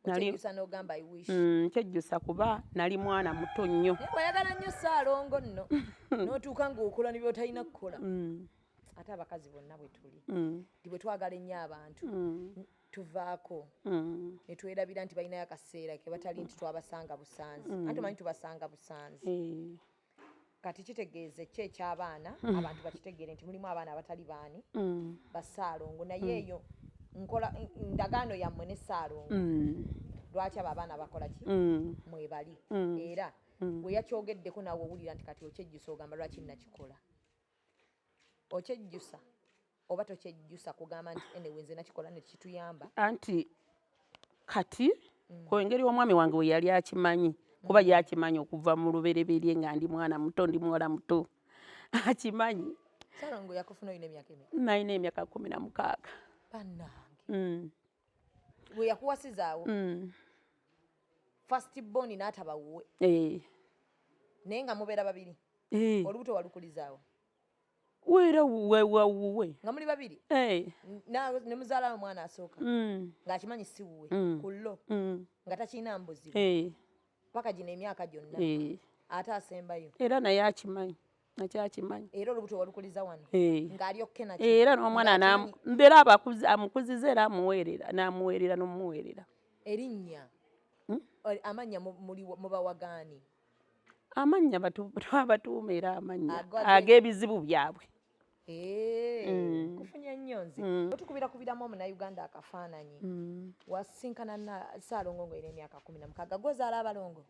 Okyejjusa n'ogamba I wish. Nkyejjusa kuba nali mwana muto nnyo. Naye wayagala nnyo Ssaalongo nno n'otuuka ng'okola ne by'otalina kukola. Ate abakazi bonna bwe tuli, nti bwe twagala ennyo abantu, tuvaako ne twerabira nti balinayo akaseera ke batali nti twabasanga busanzi, anti omanyi tubasanga busanzi. Kati kitegeeze ki eky'abaana, abantu bakitegeere nti mulimu abaana abatali baani, bassaalongo, naye eyo nkola ndagaano yammwe ne Ssaalongo. Lwaki abo abaana bakola ki? Mwebali. Era bwe yakyogeddeko naawe owulira nti kati okyejjusa, ogamba lwaki nakikola. Okyejjusa oba tokyejjusa kugamba nti anyway nze nakikola ne kituyamba? Anti kati ku engeri omwami wange we yali akimanyi, kuba yakimanyi okuva mu lubereberye nga ndi mwana muto, ndi muwala muto, akimanyi. Ssaalongo yakufuna olina emyaka emeka? Nalina emyaka 16. Bannange! Bwe yakuwasizaawo, first born n'ataba wuwe, Naye nga mubeera babiri? Eh. Olubuto walukulizaawo? Weera wuwe wawuwe. Nga muli babiri? Eh. Ne muzaala omwana asooka? Ng'akimanyi si wuwe? Ku llo? Nga takirina mbuzibu? Eh. Paka gino emyaka gyonna? Eh. Ate asembayo? Era naye akimanyi, nakyakimanyi. Era olubuto walukuliza wano? Eh. Ng'ali okke nakyo? Era n'omwana Ng'akimanyi? Mbeera amukuziza era amuweerera, n'amuweerera n'omuweerera. Erinnya? Amannya mubawagaani? Amannya twabatuuma era amannya ag'ebizibu byabwe. Kufunya nnyo nze. Otukubira-kubiramu Omunnayuganda akafaananyi. Wasinkana na Ssaalongo ng'olina emyaka 16. Gw'ozaala abalongo?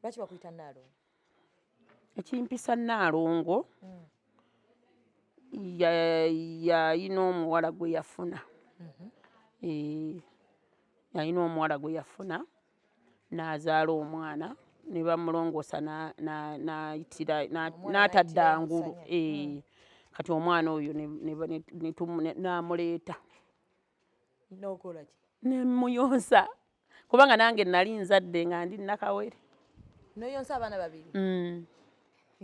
Lwaki bakuyita Nnaalongo? Ekimpisa Nnaalongo, yalina omuwala gwe yafuna. Yalina omuwala gwe yafuna n'azaala omwana ne bamulongoosa n'ayitira Omwana n'atadda n'ayitira ngulu. Omusanya. Kati omwana oyo n'amuleeta. N'okola ki? Ne mmuyonsa kubanga nange nali nzadde nga ndi nnakawere. N'oyonsa abaana babiri?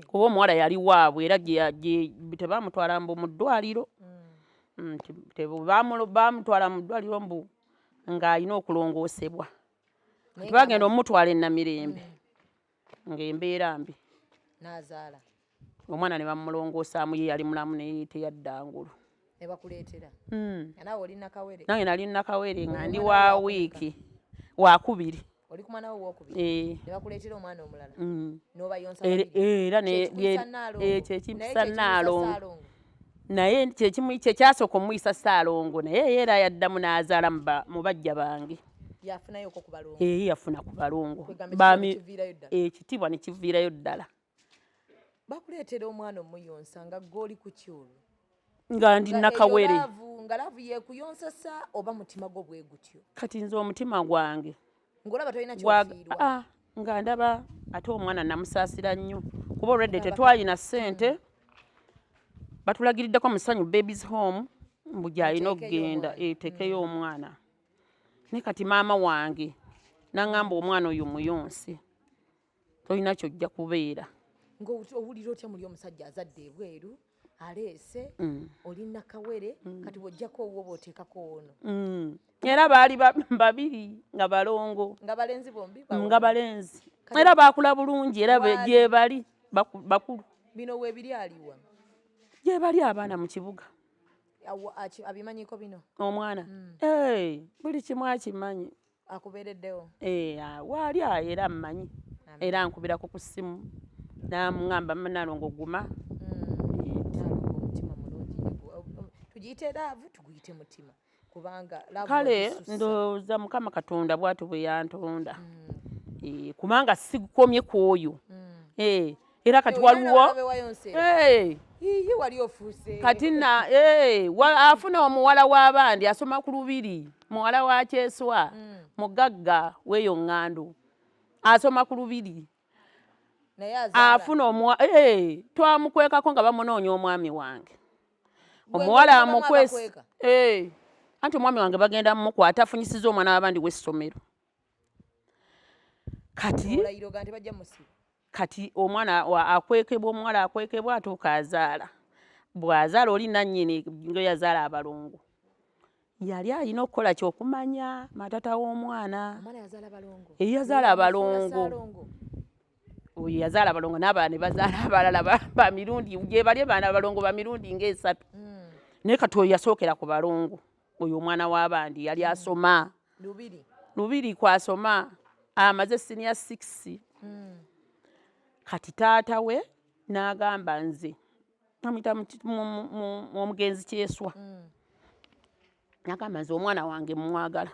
Kuba omuwala yali waabwe era tebamutwala mbu mu ddwaliro. Baamutwala mu ddwaliro mbu ng'alina okulongoosebwa. Naye Kati bagenda ng'amaze omutwala e Namirembe ng'embeera mbi. N'azaala. Omwana ne bamulongoosaamu, ye yali mulamu naye teyadda ngulu. Ne bakuleetera. Nga naawe oli nnakawere? Nange nali nnakawere nga Oli ndi mwana wa wo wakumeka? wiiki waakubiri. Oli ku mwana wo wookubiri? Eh. Ne bakuleetera omwana omulala? N'obayonsa Era, babiri? era ne Kyekikuyisa Nnaalongo? Kyekiyisa Naye kyekimuyisa Nnaalongo. Ssaalongo? Naye kye kyasooka omuyisa Ssaalongo, naye ye era yaddamu n'azaala mu bajja bange. Yafunayoko ku balongo? Eh, yafuna ku balongo. Kwegamba ekitiibwa ne kiviirayo ddala? Ekitiibwa ne kiviirayo ddala. Bakuleetera omwana omuyonsa nga ggwe oli ku ki olwo? Nga ndi Nga eyo nnakawere. Love, nga love yeekuyonsesa oba mutima gwo bwe gutyo? Kati nze omutima gwange Ng'olaba tolina ky'ofiirwa? Ah, nga ndaba ate omwana namusaasira nnyo kuba already Ng'aba tetwalina ssente. Batulagiriddeko mu Ssanyu Babies Home mbu gy'alina Muteekeyo okugenda, omwana. eteekeyo omwana. Naye kati maama wange n'aŋŋamba omwana oyo muyonse, tolina ky'ojja kubeera. Ng'owulira otya muli omusajja azadde ebweru, aleese, oli nnakawere, kati bw'oggyako owuwo bw'oteekako ono? Era baali babiri nga balongo. Nga balenzi bombi? Nga balenzi. Kati Era baakula bulungi era Waali. gye bali bakulu. Bino weebiri aliwa? Gye bali abaana mu kibuga. Abimanyiko bino? Omwana? Buli kimu akimanyi. Akubeereddewo? Waali era mmanyi. Amen. Era nkubirako ku ssimu n'amuŋŋamba Nnaalongo guma. Nnaalongo omutima mulungi nnyo. Tugiyite love, tuguyite mutima. Kubanga love Kale ogisussa. ndowooza Mukama Katonda bw'atyo bwe yantonda. Kubanga sikomye ku oyo. Era kati Olina waliwo n'abalabe wayonseera? Iiyi, wali ofuuse. Kati na, afuna omuwala w'abandi asoma ku Lubiri, muwala wa Kyeswa, mugagga w'eyo ŋŋandu. Asoma ku Lubiri. Naye azaala. Afuna twamukwekako nga bamunoonya omwami wange. Gwe Omuwala ng'olina bamu amukwese. abakweka? Anti omwami wange bagenda mumukwata afunyisiza omwana w'abandi w'essomero. Kati Olayira oga nti bajja musiba. Kati omwana akwekebwa, omuwala akwekebwa atuuka azaala. Bw'azaala oli nannyini nga yazaala abalongo. Yali alina okukola ky'okumanya matata w'omwana. Omwana yazaala balongo. Ye yazaala Oyo abalongo. Ssaalongo. Oyo yazaala abalongo n'abalala ne bazaala abalala ba mirundi, gye bali abaana abalongo ba mirundi ng'esatu. Naye kati oyo yasookera ku balongo. Oyo omwana w'abandi yali asoma. Lubiri. Lubiri kw'asoma. Amaze senior 6. Kati taata we n'agamba nze amuyita omugenzi Kyeswa. N'agamba nze omwana wange mmwagala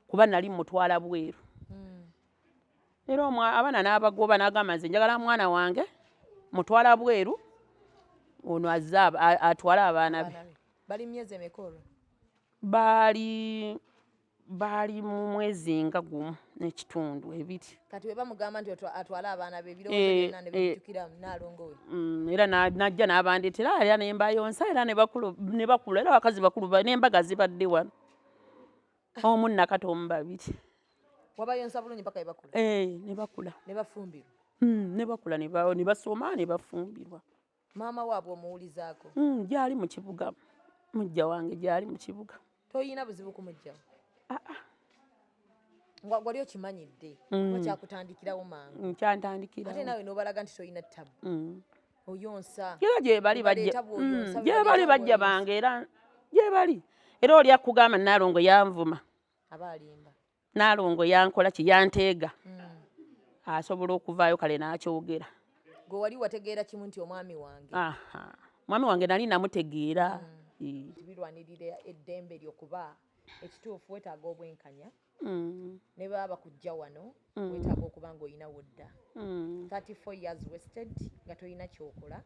kuba nali mmutwala bweru. Era abaana n'abagoba n'agamba nze njagala mwana wange mutwala bweru ono azze atwale abaana be. Abaana be. Bali myezi emeka olwo? Baali mu mwezi nga gumu n'ekitundu ebiri. Kati bwe bamugamba nti atwale abaana be, ebirowoozo byonna ne bijjukira Nnaalongo we. Era n'ajja n'abandeetera era ne mbayonsa era ne bakula era abakazi bakulu n'embaga zibadde wano. Omu nnakati omu babiri. Wabayonsa bulungi mpaka ne bakula? Ne bakula. Ne bafumbirwa? Ne bakula ne basoma ne bafumbirwa. Maama waabwe omuwulizaako? Gyali mu kibuga, mujja wange gyali mu kibuga. Toyina buzibu kumugjawo? Nga wali okimanyidde oba kyakutandikirawo mangu? Nkyantandikirawo. Ate naawe n'obalaga nti toyina ttabu. Oyonsa. Era gyebali bajja Baleeta bw'oyonsa, gyebali baleeta bajja bw'oyonsa. Bange era gyebali. Era oli akugamba Naalongo yanvuma. Aba alimba. Naalongo yankola ki, yanteega. Asobola okuvaayo kale n'akyogera. Gwe wali wategeera kimu nti omwami wange. Aha. Mwami wange nali namutegeera. Birwanirira eddembe lyo kuba ekituufu weetaaga obwenkanya. Ne baba bakujja wano, weetaaga okuba ng'olina wodda. 34 years wasted nga tolina ky'okola.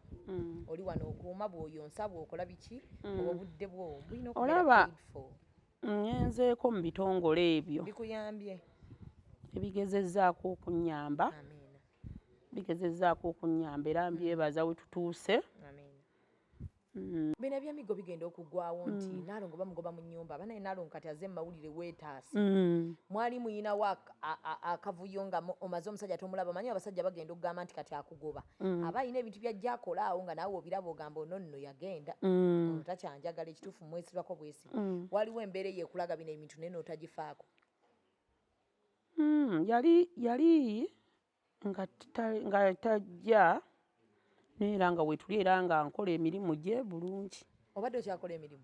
Oli wano okuuma bw'oyonsa bw'okola biki, obwo obudde bwo bulina okubeera Olaba paid for. Ngenzeeko mu bitongole ebyo. Bikuyambye? Ebigezezzaako okunnyamba. Amiina. Bigezezzaako okunnyamba era mbyebaza we tutuuse. Amiina. Bino ebyemigo bigenda okuggwawo nti Naalongo bamugoba mu nnyumba, banaye Naalongo kati azze mu mawulire weetaase. Mwali muyinawo akavuyo nga omaze omusajja tomulaba, manyi abasajja bagenda okugamba nti kati akugoba. Aba alina ebintu by'ajja akola awo nga naawe obiraba ogamba ono nno yagenda. Ono takyanjagala, ekituufu mwesibako bwesibi. Waliwo embeera eyo ekulaga bino ebintu naye n'otagifaako. Yali nga tajja naye era nga weetuli era nga nkola emirimu gye bulungi. Obadde okyakola emirimu?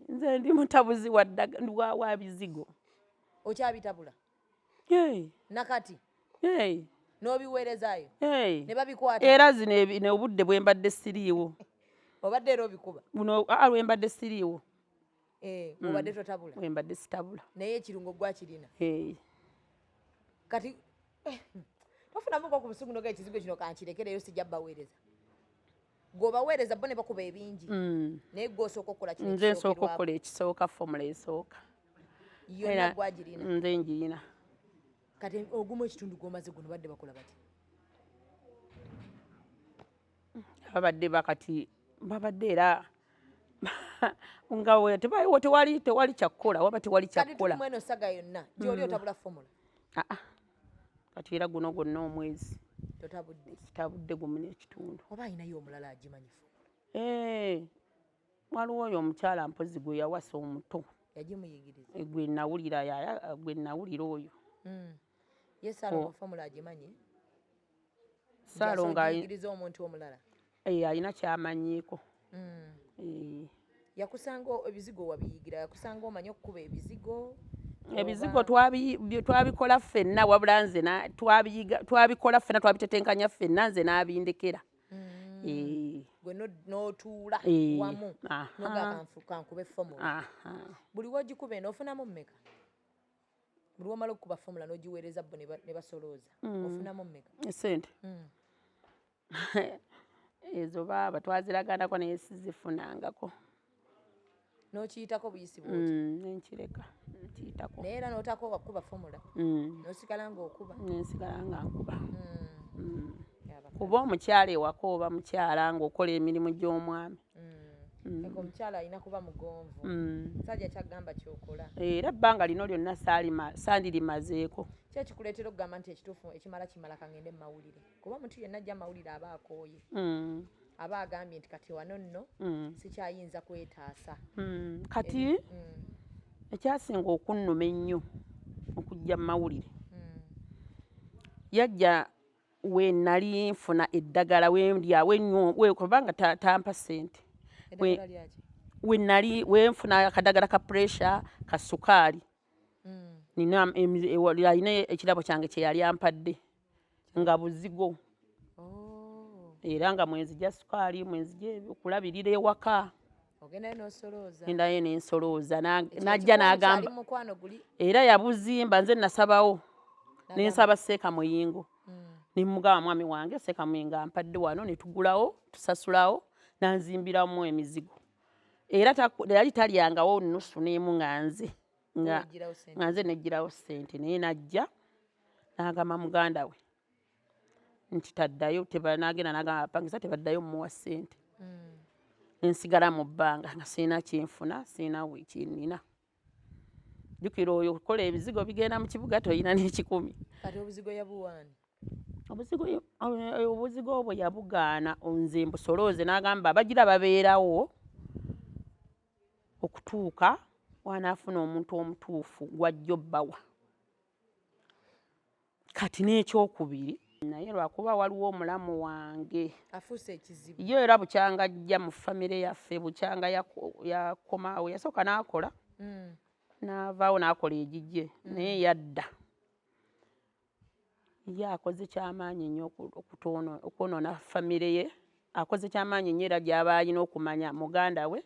Nze ndi mutabuzi wa bizigo. Okyabitabula? Nakati? N'obiweerezaayo? Ne babikwata? Era zino obudde bwe mbadde siriiwo. Obadde era obikuba? Buno, lwe mbadde siriiwo. Obadde totabula? Bwe mbadde sitabula. Naye ekirungo gwakirina? Kati, tofunamuko ku busungu n'oga ekizigo kino kankirekere leero sijja baweereza. Gw'obaweereza bo ne bakuba ebingi. Naye gwe osooka okukola kino Nze nsooka ekisookerwako. okukola ekisooka, formula esooka. Yonna Era gwagirina. Nze ngirina. Kati ogumu ekitundu gw'omaze guno badde bakola bati? Babadde bakati babadde era nga we tebaliwo, tewali kyakukola, waba tewali Kati kyakukola. tuli mu eno saga yonna gy'oli otabula formula? Ah, ah. Kati era guno gwonna omwezi. Totabudde? Sitabudde gumu n'ekitundu. Oba alinayo omulala agimanyi formula? Waliwo oyo omukyala mpozzi gwe yawasa omuto. Yagimuyigiriza? Gwe nawulira yaya, gwe nawulira oyo. Ye Ssaalongo formula agimanyi? Ssaalongo Ng'asooka omuntu omulala? Alina ky'amanyiiko. Yakusanga ebizigo wabiyigira, yakusanga omanyi okukuba ebizigo? Ebizigo twabikola ffenna, wabula nze twabiyiga, twabikola ffenna, twabitetenkanya ffenna, nze n'abindekera. Gwe n'otuula wamu, n'oga kankube formula. Buli w'ogikuba eno ofunamu mmeka? Buli w'omala okukuba formula n'ogiweereza bo ne basolooza, ofunamu mmeka? Essente? Ezo baaba twaziraganako naye sizifunangako. N'okiyitako buyisi bw'oti? Nenkireka, nkiyitako. Naye era n'otaako wakuba formula? N'osigala ng'okuba? Nensigala nga nkuba. Kuba omukyala ewaka oba mukyala ng'okola emirimu gy'omwami. Eko omukyala alina kuba mugonvu. Musajja ky'agamba ky'okola. Era ebbanga lino lyonna sandirimazeeko. Ki ekikuleetera okugamba nti ekituufu ekimala kimala kangende mu mawulire? Kuba omuntu yenna ajja mawulire aba akooye. Aba agambye nti kati wano nno sikyayinza kwetaasa. Kati ekyasinga okunnuma ennyo okujja mu mawulire. Yajja we nali nfuna eddagala we ndya, we nnywa, we kubanga tampa ssente. Eddagala lyaki? We nali we nfuna akadagala ka pressure, ka sukaali. Nina alina ekirabo kyange kye yali ampadde nga buzigo. Era nga mwenzija sukaali, mwenzija okulabirira ewaka. Ogendayo n'osolooza. Ngendayo ne nsolooza, Ekyo n'ajja ekikwano n'agamba kyali mukwano guli? Era yabuzimba, nze nasabawo. N'agamba. Ne nsaba Seeka Muyingo. Ne mmugamba mwami wange Seeka Muyingo ampadde wano ne tugulawo, tusasulawo, n'anzimbiramu emizigo. Era yali talyangawo nnusu n'emu nga nze. N'oggyirawo ssente. Nga nze neggyirawo ssente, naye n'ajja n'agamba muganda we nti taddayo, n'agenda n'agamba abapangisa tebaddayo mmuwa ssente. Ne nsigala mu bbanga nga sirina kyenfuna, sirina kye nnina. Jjukira oyo okukola ebizigo bigenda mu kibuga toyina n'ekikumi. Kati obuzigo yabuwa ani? Obuzigo obwo yabugaana, nze mbusolooze n'agamba bagira babeerawo okutuuka wanaafuna omuntu omutuufu gw'ajja obbawa. Kati n'ekyokubiri, naye lwakuba waliwo omulamu wange afuuse ekizibu. Ye era bukyanga ajja mu famire yaffe, bukyanga yakomaawo, yasooka n'akola, n'avaawo n'akola egigye, naye yadda. Ye akoze kyamaanyi nnyo okwonoona famire ye, akoze kyamaanyi nnyo era gy'aba alina okumanya muganda we,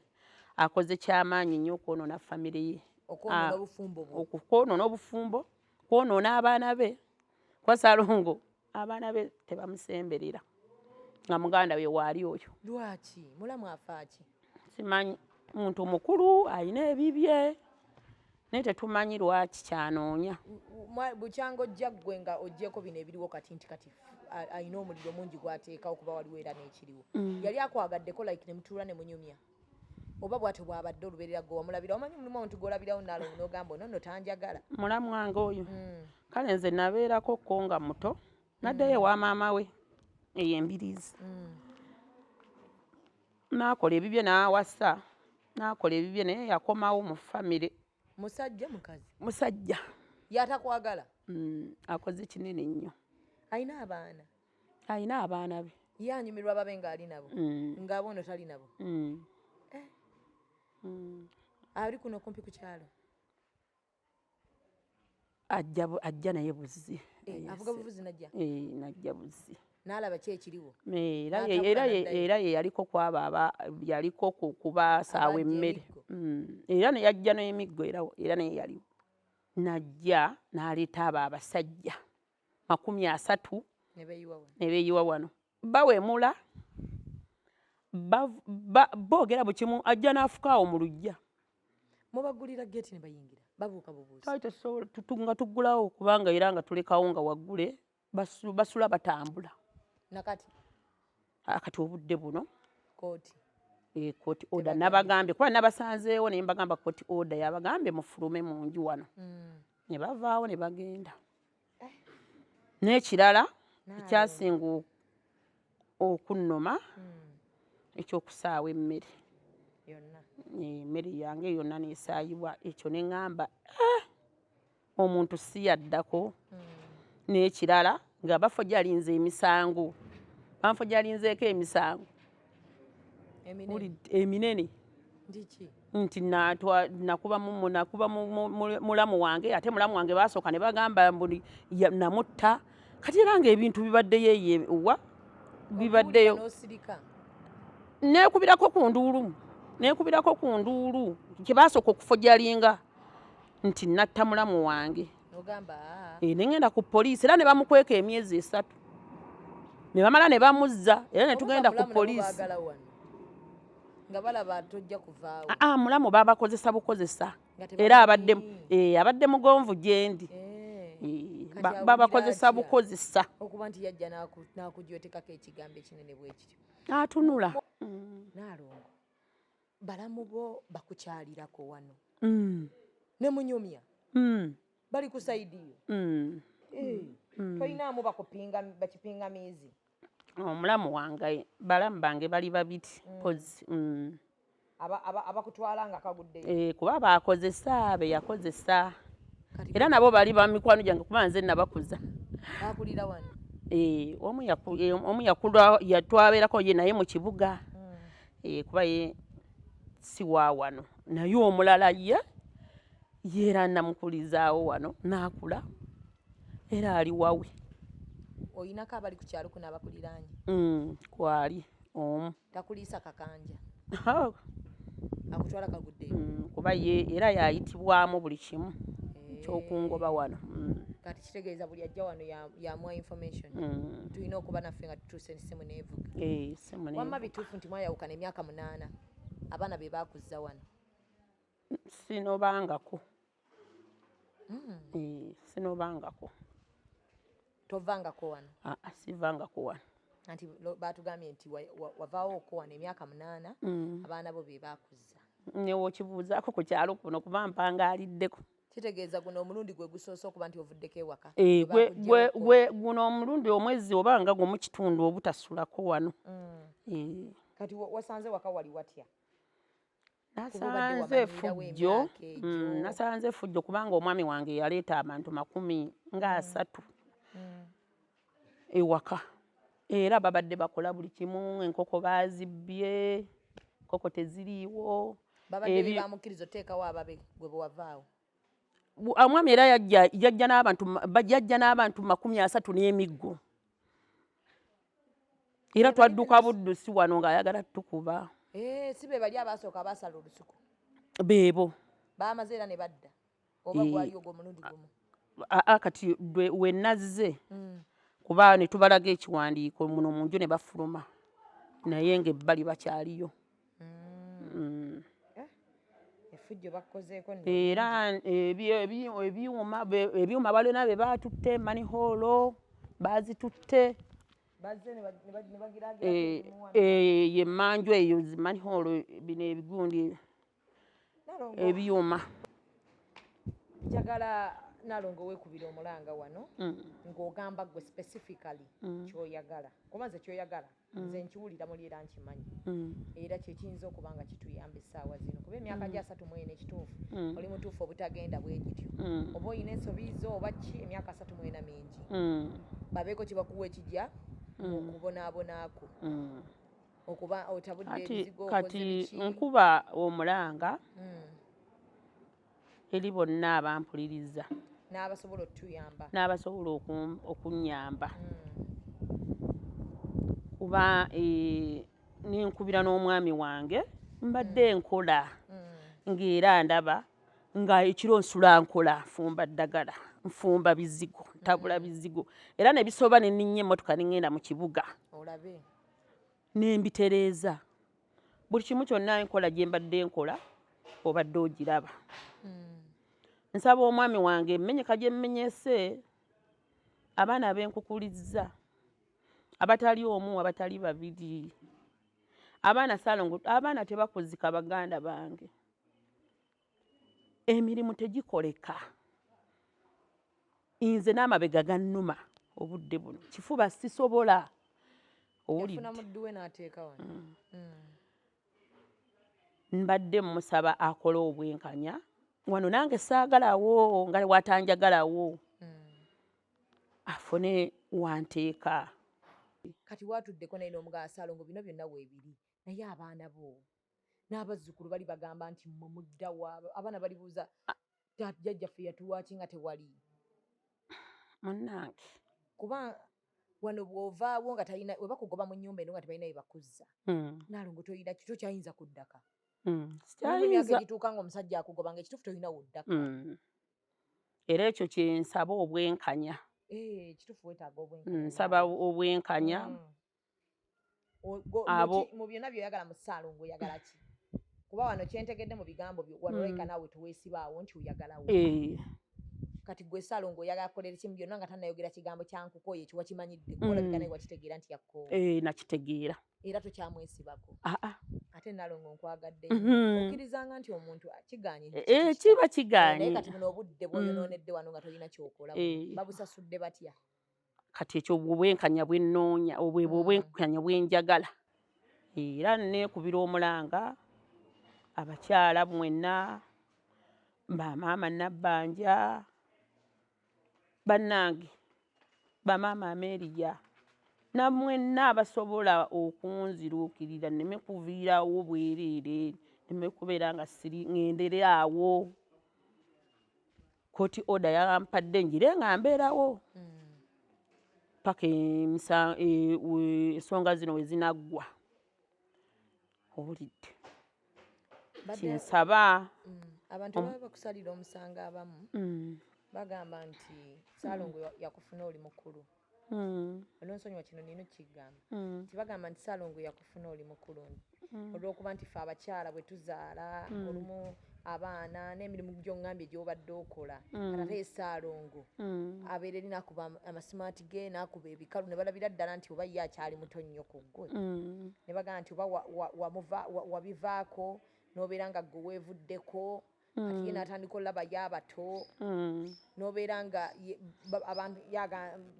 akoze kyamaanyi nnyo okwonoona famire ye. Okwonoona obufumbo bwe. Okwonoona obufumbo, kwonoona abaana be. Kuba Ssaalongo abaana be tebamusemberera nga muganda we waali oyo. Lwaki? Mulamu afa ki? Simanyi, muntu mukulu alina ebibye naye tetumanyi lwaki kyanoonya. Bukyanga ojja ggwe nga oggyeko bino ebiriwo kati nti kati alina omuliro mungi gw'ateekawo kuba waliwo era n'ekiriwo. Yali akwagaddeko like ne mutuula ne munyumya. Oba bw'atyo bw'abadde olubeerera gwe wamulabirawo, omanyi mulimu omuntu gw'olabirawo Nnaalongo n'ogamba ono nno tanjagala. Mulamu wange oyo. Kale nze nabeerako ko nga muto, naddayo ewa maama we eyo Embiriizi. N'akola ebibye n'awasa, n'akola ebibye naye yakomawo mu famire. Musajja mukazi? Musajja. Yatakwagala? Akoze kinene nnyo. Alina abaana? Alina abaana be. Ye anyumirwa babe ng'ali nabo? Ng'abo ono tali nabo? Ali kuno kumpi ku kyalo? Ajja naye buzzi. Avuga buvuzi n'ajja? N'ajja buzzi. N'alaba ki ekiriwo? Era ye yaliko kwabo yaliko kubasaawa emmere. Era ne yajja n'emiggo era naye yaliwo. N'ajja n'aleeta abo abasajja 30 ne beeyiwa wano. Bawemula, boogera bukimu, ajja n'afuka awo mu luggya. Mubagulira geeti ne bayingira, babuuka bubuusi. Twali tetusobola, nga tuggulawo kubanga era nga tulekawo nga waggule, basula batambula. Nakati? Kati obudde buno. Kooti. Kooti order nabagambye, kuba nabasanzeewo ne mbagamba kooti order yabagambye mufulume mu nju wano. Ne bavaawo ne bagenda. N'ekirala ekyasinga okunnoma, ekyokusaawa emmere. Emmere yange yonna n'esaayibwa, ekyo ne ŋŋamba, omuntu si yaddako. N'ekirala nga bafojalinze emisango, banfojalinzeeko emisango. Eminene. Nti nakuba mulamu wange, ate mulamu wange baasooka ne bagamba mbu namutta. Kati era ng'ebintu bibaddeyo eyo wa bibaddeyo. Neekubirako ku nduulu, neekubirako ku nduulu kye baasooka okufojalinga nti natta mulamu wange. Ne ŋŋenda ku poliisi era ne bamukweka emyezi 3. Ne bamala ne bamuzza era ne tugenda ku poliisi. Nga balaba tojja kuvaawo. Mulamu babakozesa bukozesa. Era abadde mugonvu gye ndi. Babakozesa bukozesa. Okuba nti yajja n'akujwetekako ekigambo ekinene bwe kityo. Atunula. Nnaalongo, balamu bo bakukyalirako wano. Ne munyumya. Bali ku sayidi yo. Tolinaamu bakipingamizi. Omulamu wange, balamu bange bali babiri mpozi. Abakutwala nga kaguddeyo. Kuba baakozesa, be yakozesa. Era nabo bali ba mikwano gyange kuba nze nabakuza. Baakulira wano? Omu yakula, twabeerako ye naye mu kibuga. Kuba ye si wa wano. Naye omulala ye era namukulizaawo wano n'akula era ali wawe. Oyinako abali ku kyalo kuno abakuliraanye? Kwali omu. Takuliisa kakanja? Akutwala kaguddeyo? Kuba ye era yayitibwamu buli kimu ekyokungoba wano. Kati kitegeeza buli ajja wano yamuwa information. Tulina okuba naffe nga tutuuse essimu n'evuga. Essimu n'evuga. Wamma bituufu nti mwayawukana emyaka 8 abaana be baakuzza wano? Sinobangako. Sinobangako. Tovangako wano? Sivangako wano. Anti baatugambye nti wavaawo okwo wano emyaka 8, abaana bo be baakuzza. Ne w'okibuuzaako ku kyalo kuno kuba mpangaaliddeko. Kitegeeza guno omulundi gwe gusoose okuba nti ovuddeko ewaka? Guno omulundi omwezi oba nga gumu kitundu obutasulako wano. Kati wasanze waka wali watya? Nasanze effujjo kubanga omwami wange yaleeta abantu 30 ewaka, era babadde bakola buli kimu, enkoko bazibbye, enkoko teziriiwo. Babadde bamukkiriza oteekawo ababe gwe bwewavaawo? Omwami era yajja n'abantu 30 n'emiggo, era twadduka buddusi wano ng'ayagala tukuba. Si be bali abasooka abasala olusuku? Beebo. Baamaze era ne badda oba gwali ogwo omulundi gumu? Kati we nazze kuba ne tubalaga ekiwandiiko muno mu nju ne bafuluma, naye ng'ebbali bakyaliyo. Effujjo bakukozeeko nno. Era ebyuma balina be baatutte, maniholo baazitutte. Ye mmanju eyo maniholo bino ebigundi ebyuma. Njagala Nalongo weekubira omulanga wano ng'ogamba ggwe specifically ky'oyagala, kuba nze ky'oyagala nze nkiwulira muli era nkimanyi, era kyekiyinza okuba nga kituyamba essaawa zino, kuba emyaka gya 34 ekituufu oli mutuufu obutagenda bwe gityo, oba oyina ensobi zo oba ki, emyaka 34 mingi, babeeko kye bakuwa ekijja okubonaabonaako okuba otabudde ebizigo. Kati nkuba omulanga eri bonna abampuliriza n'abasobola otuyamba, n'abasobola okunnyamba, kuba nenkubira n'omwami wange mbadde nkola ng'era ndaba nga ekiro nsula nkola, nfumba ddagala, nfumba bizigo, ntabula bizigo, era ne bisoba ne nninnya emmotoka ne ŋŋenda mu kibuga ne mbitereeza. Buli kimu kyonna enkola gye mbadde nkola obadde ogiraba. Nsaba omwami wange emmenyeka gye mmenyese, abaana abenkukulizza abatali omu abatali babiri, abaana Ssalongo, abaana tebakuzika baganda bange, emirimu tegikoleka, nze n'amabega gannuma obudde buno, kifuba sisobola. Owulidde? Mbadde mmusaba akole obwenkanya wano, nange saagalawo nga watanjagalawo, afune wanteeka. Kati watuddeko naye n'omugamba Ssalongo bino byonna weebiri, naye abaana bo n'abazzukulu bali bagamba nti mmwe muddawa? Abaana balibuuza jjajjaffe yatuwaaki nga tewali? Munnange, kuba wano bw'ovaawo nga talina we bakugoba mu nnyumba eno nga tebalina we bakuzza, Nalongo toyina tokyayinza kuddaka. Emyaka egituuka ng'omusajja akugoba nga ekituufu tolina woddaka. Era ekyo kye nsaba obwenkanya. Ekituufu weetaaga obwenkanya. Nsaba obwenkanya. Mu byonna by'oyagala mu Ssaalongo oyagala ki? Kuba wano kyentegedde mu bigambo byo wano olabika naawe teweesibaawo nti oyagalawo. Kati gwe Ssaalongo oyagala kukolera ki mu byonna nga tannayogera kigambo kya nkukooye ekyo wakimanyidde, kuba olabika naye wakitegeera nti yakkoowa. Nakitegeera. Era tokyamwesibako. Ate Nalongo nkwagadde nnyo. Okkirizanga nti omuntu kigaanye. Kiba kigaanye. Naye kati buno obudde bw'oyonoonedde wano nga tolina ky'okola, babusasudde batya? Kati ekyo obwenkanya bwe nnoonya, obwebwo obwenkanya bwe njagala. Era neekubira omulanga abakyala mwenna, bamaama Nabbanja, bannange, bamaama Ameria, nammwenna abasobola okunziruukirira nneme kuviirawo bwereere, nneme kubeera nga siri ŋŋendere awo. Kooti order yampadde ngire nga mbeerawo paka ensonga zino we zinaggwa. Owulidde? Kinsaba. Abantu baba bakusalira omusango abamu bagamba nti Ssaalongo yakufuna oli mukulu. Ononsonyiwa kino nina okukigamba. Nti bagamba nti Ssaalongo yakufuna oli mukulu olw'okuba nti ffe abakyala bwe tuzaala olumu abaana n'emirimu gy'oŋŋambye gy'obadde okola, kati ate Ssaalongo abeera eri n'akuba amasimaati ge n'akuba ebikalu ne balabira ddala nti oba ye akyali muto nnyo ku ggwe, ne bagamba nti oba wabivaako n'obeera nga ggwe weevuddeko. Kati ye n'atandika olabayo abato, n'obeera nga abantu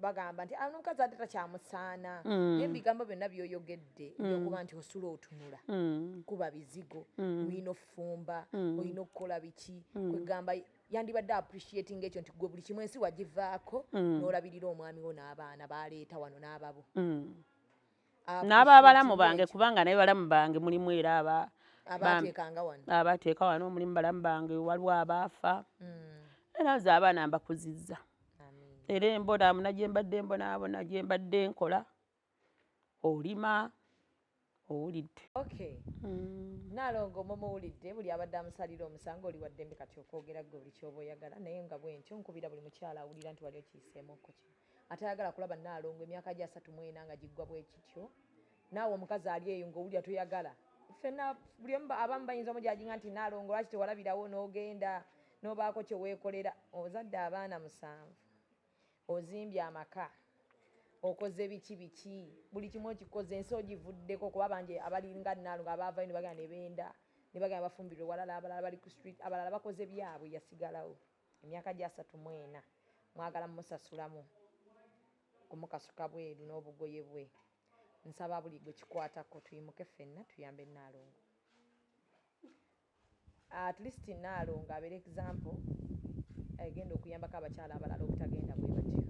bagamba nti omukazi ate takyamusaana. Naye ebigambo byonna by'oyogedde ebyokuba nti osula otunula, kuba bizigo, olina offumba, olina okukola biki, kwegamba yandibadde appreciating ekyo nti gwe buli kimu ensi wagivaako n'olabirira omwami wo n'abaana baleeta wano n'ababo. N'ababalamu bange, kubanga naye balamu bange mulimu era abateekanga wano. Abateeka wano mulimu balamu bange, waliwo abaafa. Era nze abaana mbakuzizza. Era embonaabona gye mbadde mbonaabona, gye mbadde nkola, olima owulidde. Okay. Naalongo mumuwulidde, buli abadde amusalira omusango oli waddembe kati okwogera gwe buli ky'oba oyagala, naye nga bwentyo nkubira buli mukyala awulira nti wali okiyiseemuko kino. Atayagala kulaba Naalongo emyaka gya 34 nga giggwa bwe kityo. Naawe omukazi ali eyo ng'owulira toyagala. Ffenna buli omu abamu bayinza omujajinga nti Naalongo lwaki tewalabirawo n'ogenda n'obaako kye weekolera. Ozadde abaana 7, ozimbye amaka, okoze biki biki, buli kimu okikoze, ensi ogivuddeko, kuba bangi abalinga Naalongo abaavayo ne bagenda ne benda, ne bagenda bafumbirwe walala, abalala bali ku street, abalala bakoze byabwe, yasigalawo emyaka gya 34. Mwagala mumusasulamu kumukasuka bweru n'obugoye bwe. Nsaba buli gwe kikwatako tuyimuke ffenna tuyambe Naalongo. At least Naalongo abeere example egenda okuyambako abakyala abalala obutagenda bwe batyo.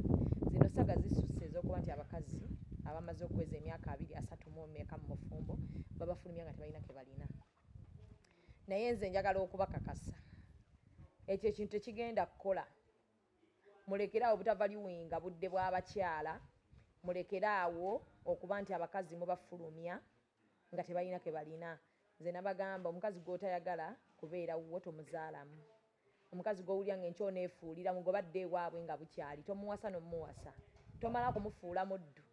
Zino saga zisusse ez'okuba nti abakazi abamaze okuweza emyaka 2, 3 mu emeka mu mufumbo babafulumya nga tebalina ke balina. Naye nze njagala okubakakasa ekyo ekintu tekigenda kukola. Mulekere awo obutavaluwinga budde bw'abakyala, mulekere awo okuba nti abakazi mubafulumya nga tebalina ke balina. Nze nabagamba omukazi gw'otayagala kubeera wuwo tomuzaalamu. Omukazi gw'owulira ng'enkya oneefuulira mugobadde ewaabwe nga bukyali, tomuwasa n'omuwasa. Tomala kumufuula muddu.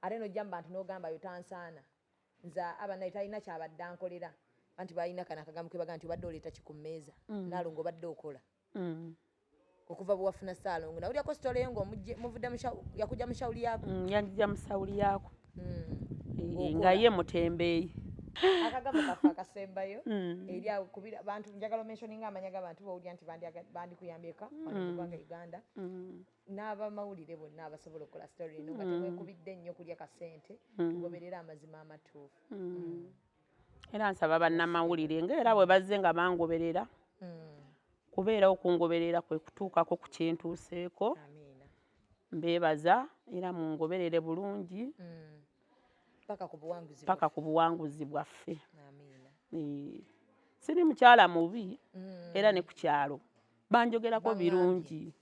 Ate n'ojja mu bantu n'ogamba yo tansaana. Nze aba naye talina ky'abadde ankolera. Anti balina kano akagambo ke bagamba nti obadde oleeta ki ku mmeeza. Naalongo obadde okola. Okuva bwe wafuna Ssaalongo. Nawulyako sitole yo ng'omuvudde yakujja mu shawuli yako. Yanjija mu sawuli yako. Nga ye mutembeeyi. Akagambo kaffe akasembayo eri awo kubira bantu, njagala omentioninga amanya g'abantu b'owulira nti bandikuyambyeko wano mu ggwanga Uganda, n'abamawulire bonna abasobola okukola story eno nga temwekubidde nnyo kulya kasente, tugoberere amazima amatuufu. Era nsaba bannamawulire ng'era bwe bazze nga bangoberera, kubeera okungoberera kwe kutuukako ku kyentuuseeko. Amiina. Mbeebaza era mungoberere bulungi paka ku buwanguzi paka ku buwanguzi bwaffe. Amiina. Siri mukyala mubi, era ne ku kyalo banjogerako birungi.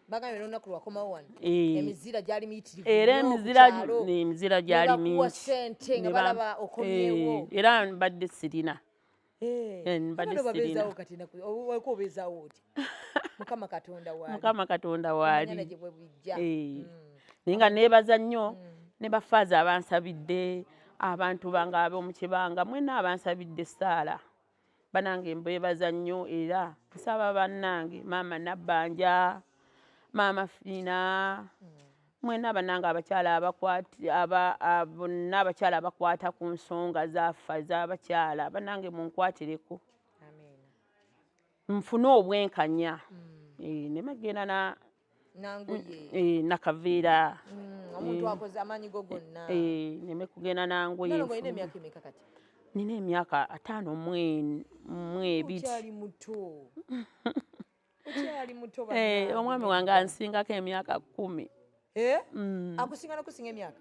Bagambye n'olunaku lwakomawo wano emizira gyali miyitirivu era nnyo ku emizira kyalo. Emizira gyali Ne bakuwa mingi. ssente nga Ne balaba okomyewo. Era mbadde sirina. Mbadde Abaana babeezaawo sirina. Kati waliko obeezaawo otya? Mukama Katonda waali. Mukama Katonda Omanya waali. gye bwe bujja. Naye nga neebaza nnyo ne bafaaza abansabidde, abantu bange ab'omu kibanga mwenna abansabidde essaala. Banange mbeebaza nnyo, era nsaba bannange maama Nabbanja, maama Fiina, mwenna bannange abakyala abakwati bonna abakyala abakwata ku nsonga zaffe ez'abakyala, bannange munkwatireko. Amiina. Nfune obwenkanya. Nneme genda na nangoye nakaveera. Omuntu akoze amaanyi go gonna. Nneme kugenda nangoye. Nalongo olina emyaka emeka kati? Nina emyaka 52. Okyali muto. Okyali muto bannange. Omwami wange ansingako emyaka 10. Eh? Akusinga n'okusinga emyaka?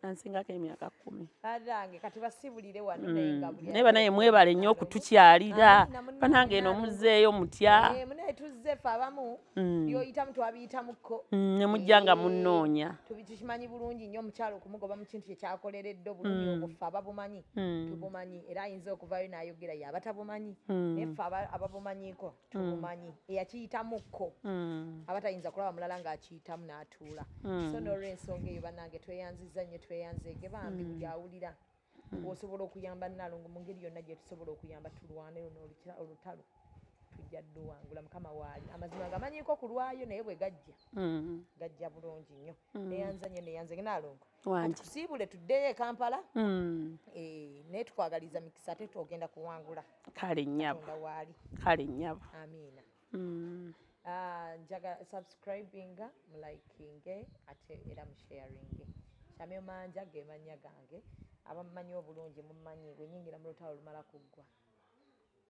Ansingako emyaka 10. Bannange kati basibulire wano naye nga buli Naye banaye mwebale nnyo okutukyalira. Amiina, munnange. Bannange eno muzzeeyo mutya? Munaye tuzze ffe abamu byoyitamu twabiyitamuko. Ne mujja nga munnoonya. Tukimanyi bulungi nnyo omukyala okumugoba mu kintu kye kyakoleredde obulumi obwo ffe ababumanyi tubumanyi, era ayinza okuvaayo n'ayogera ye abatabumanyi, naye ffe ababumanyiiko tubumanyi eyakiyitamuko aba tayinza kulaba mulala ng'akiyitamu n'atuula. So n'olw'ensonga eyo bannange tweyanzizza nnyo, tweyanzeege bambi buli awulira ng'osobola okuyamba Nnaalongo mu ngeri yonna gye tusobola okuyamba, tulwane luno olutalo. Tujja dduwangula, Mukama waali. Amazima gamanyiiko ku lwayo, naye bwe gajja, gajja bulungi nnyo. Neyanza nnyo, neyanze Naalongo. Wangi. Tusiibule tuddeyo e Kampala. Naye tukwagaliza mikisa, ate twogenda kuwangula. Kale nnyabo. Katonda waali. Kale nnyabo. Amiina. Ah, njagala subscribinga, mulikinge, ate era musharinge. Shamim Manja ge mannya gange. Abamumanyi obulungi mumanyi, bwe nyingira mu lutalo lumala kuggwa.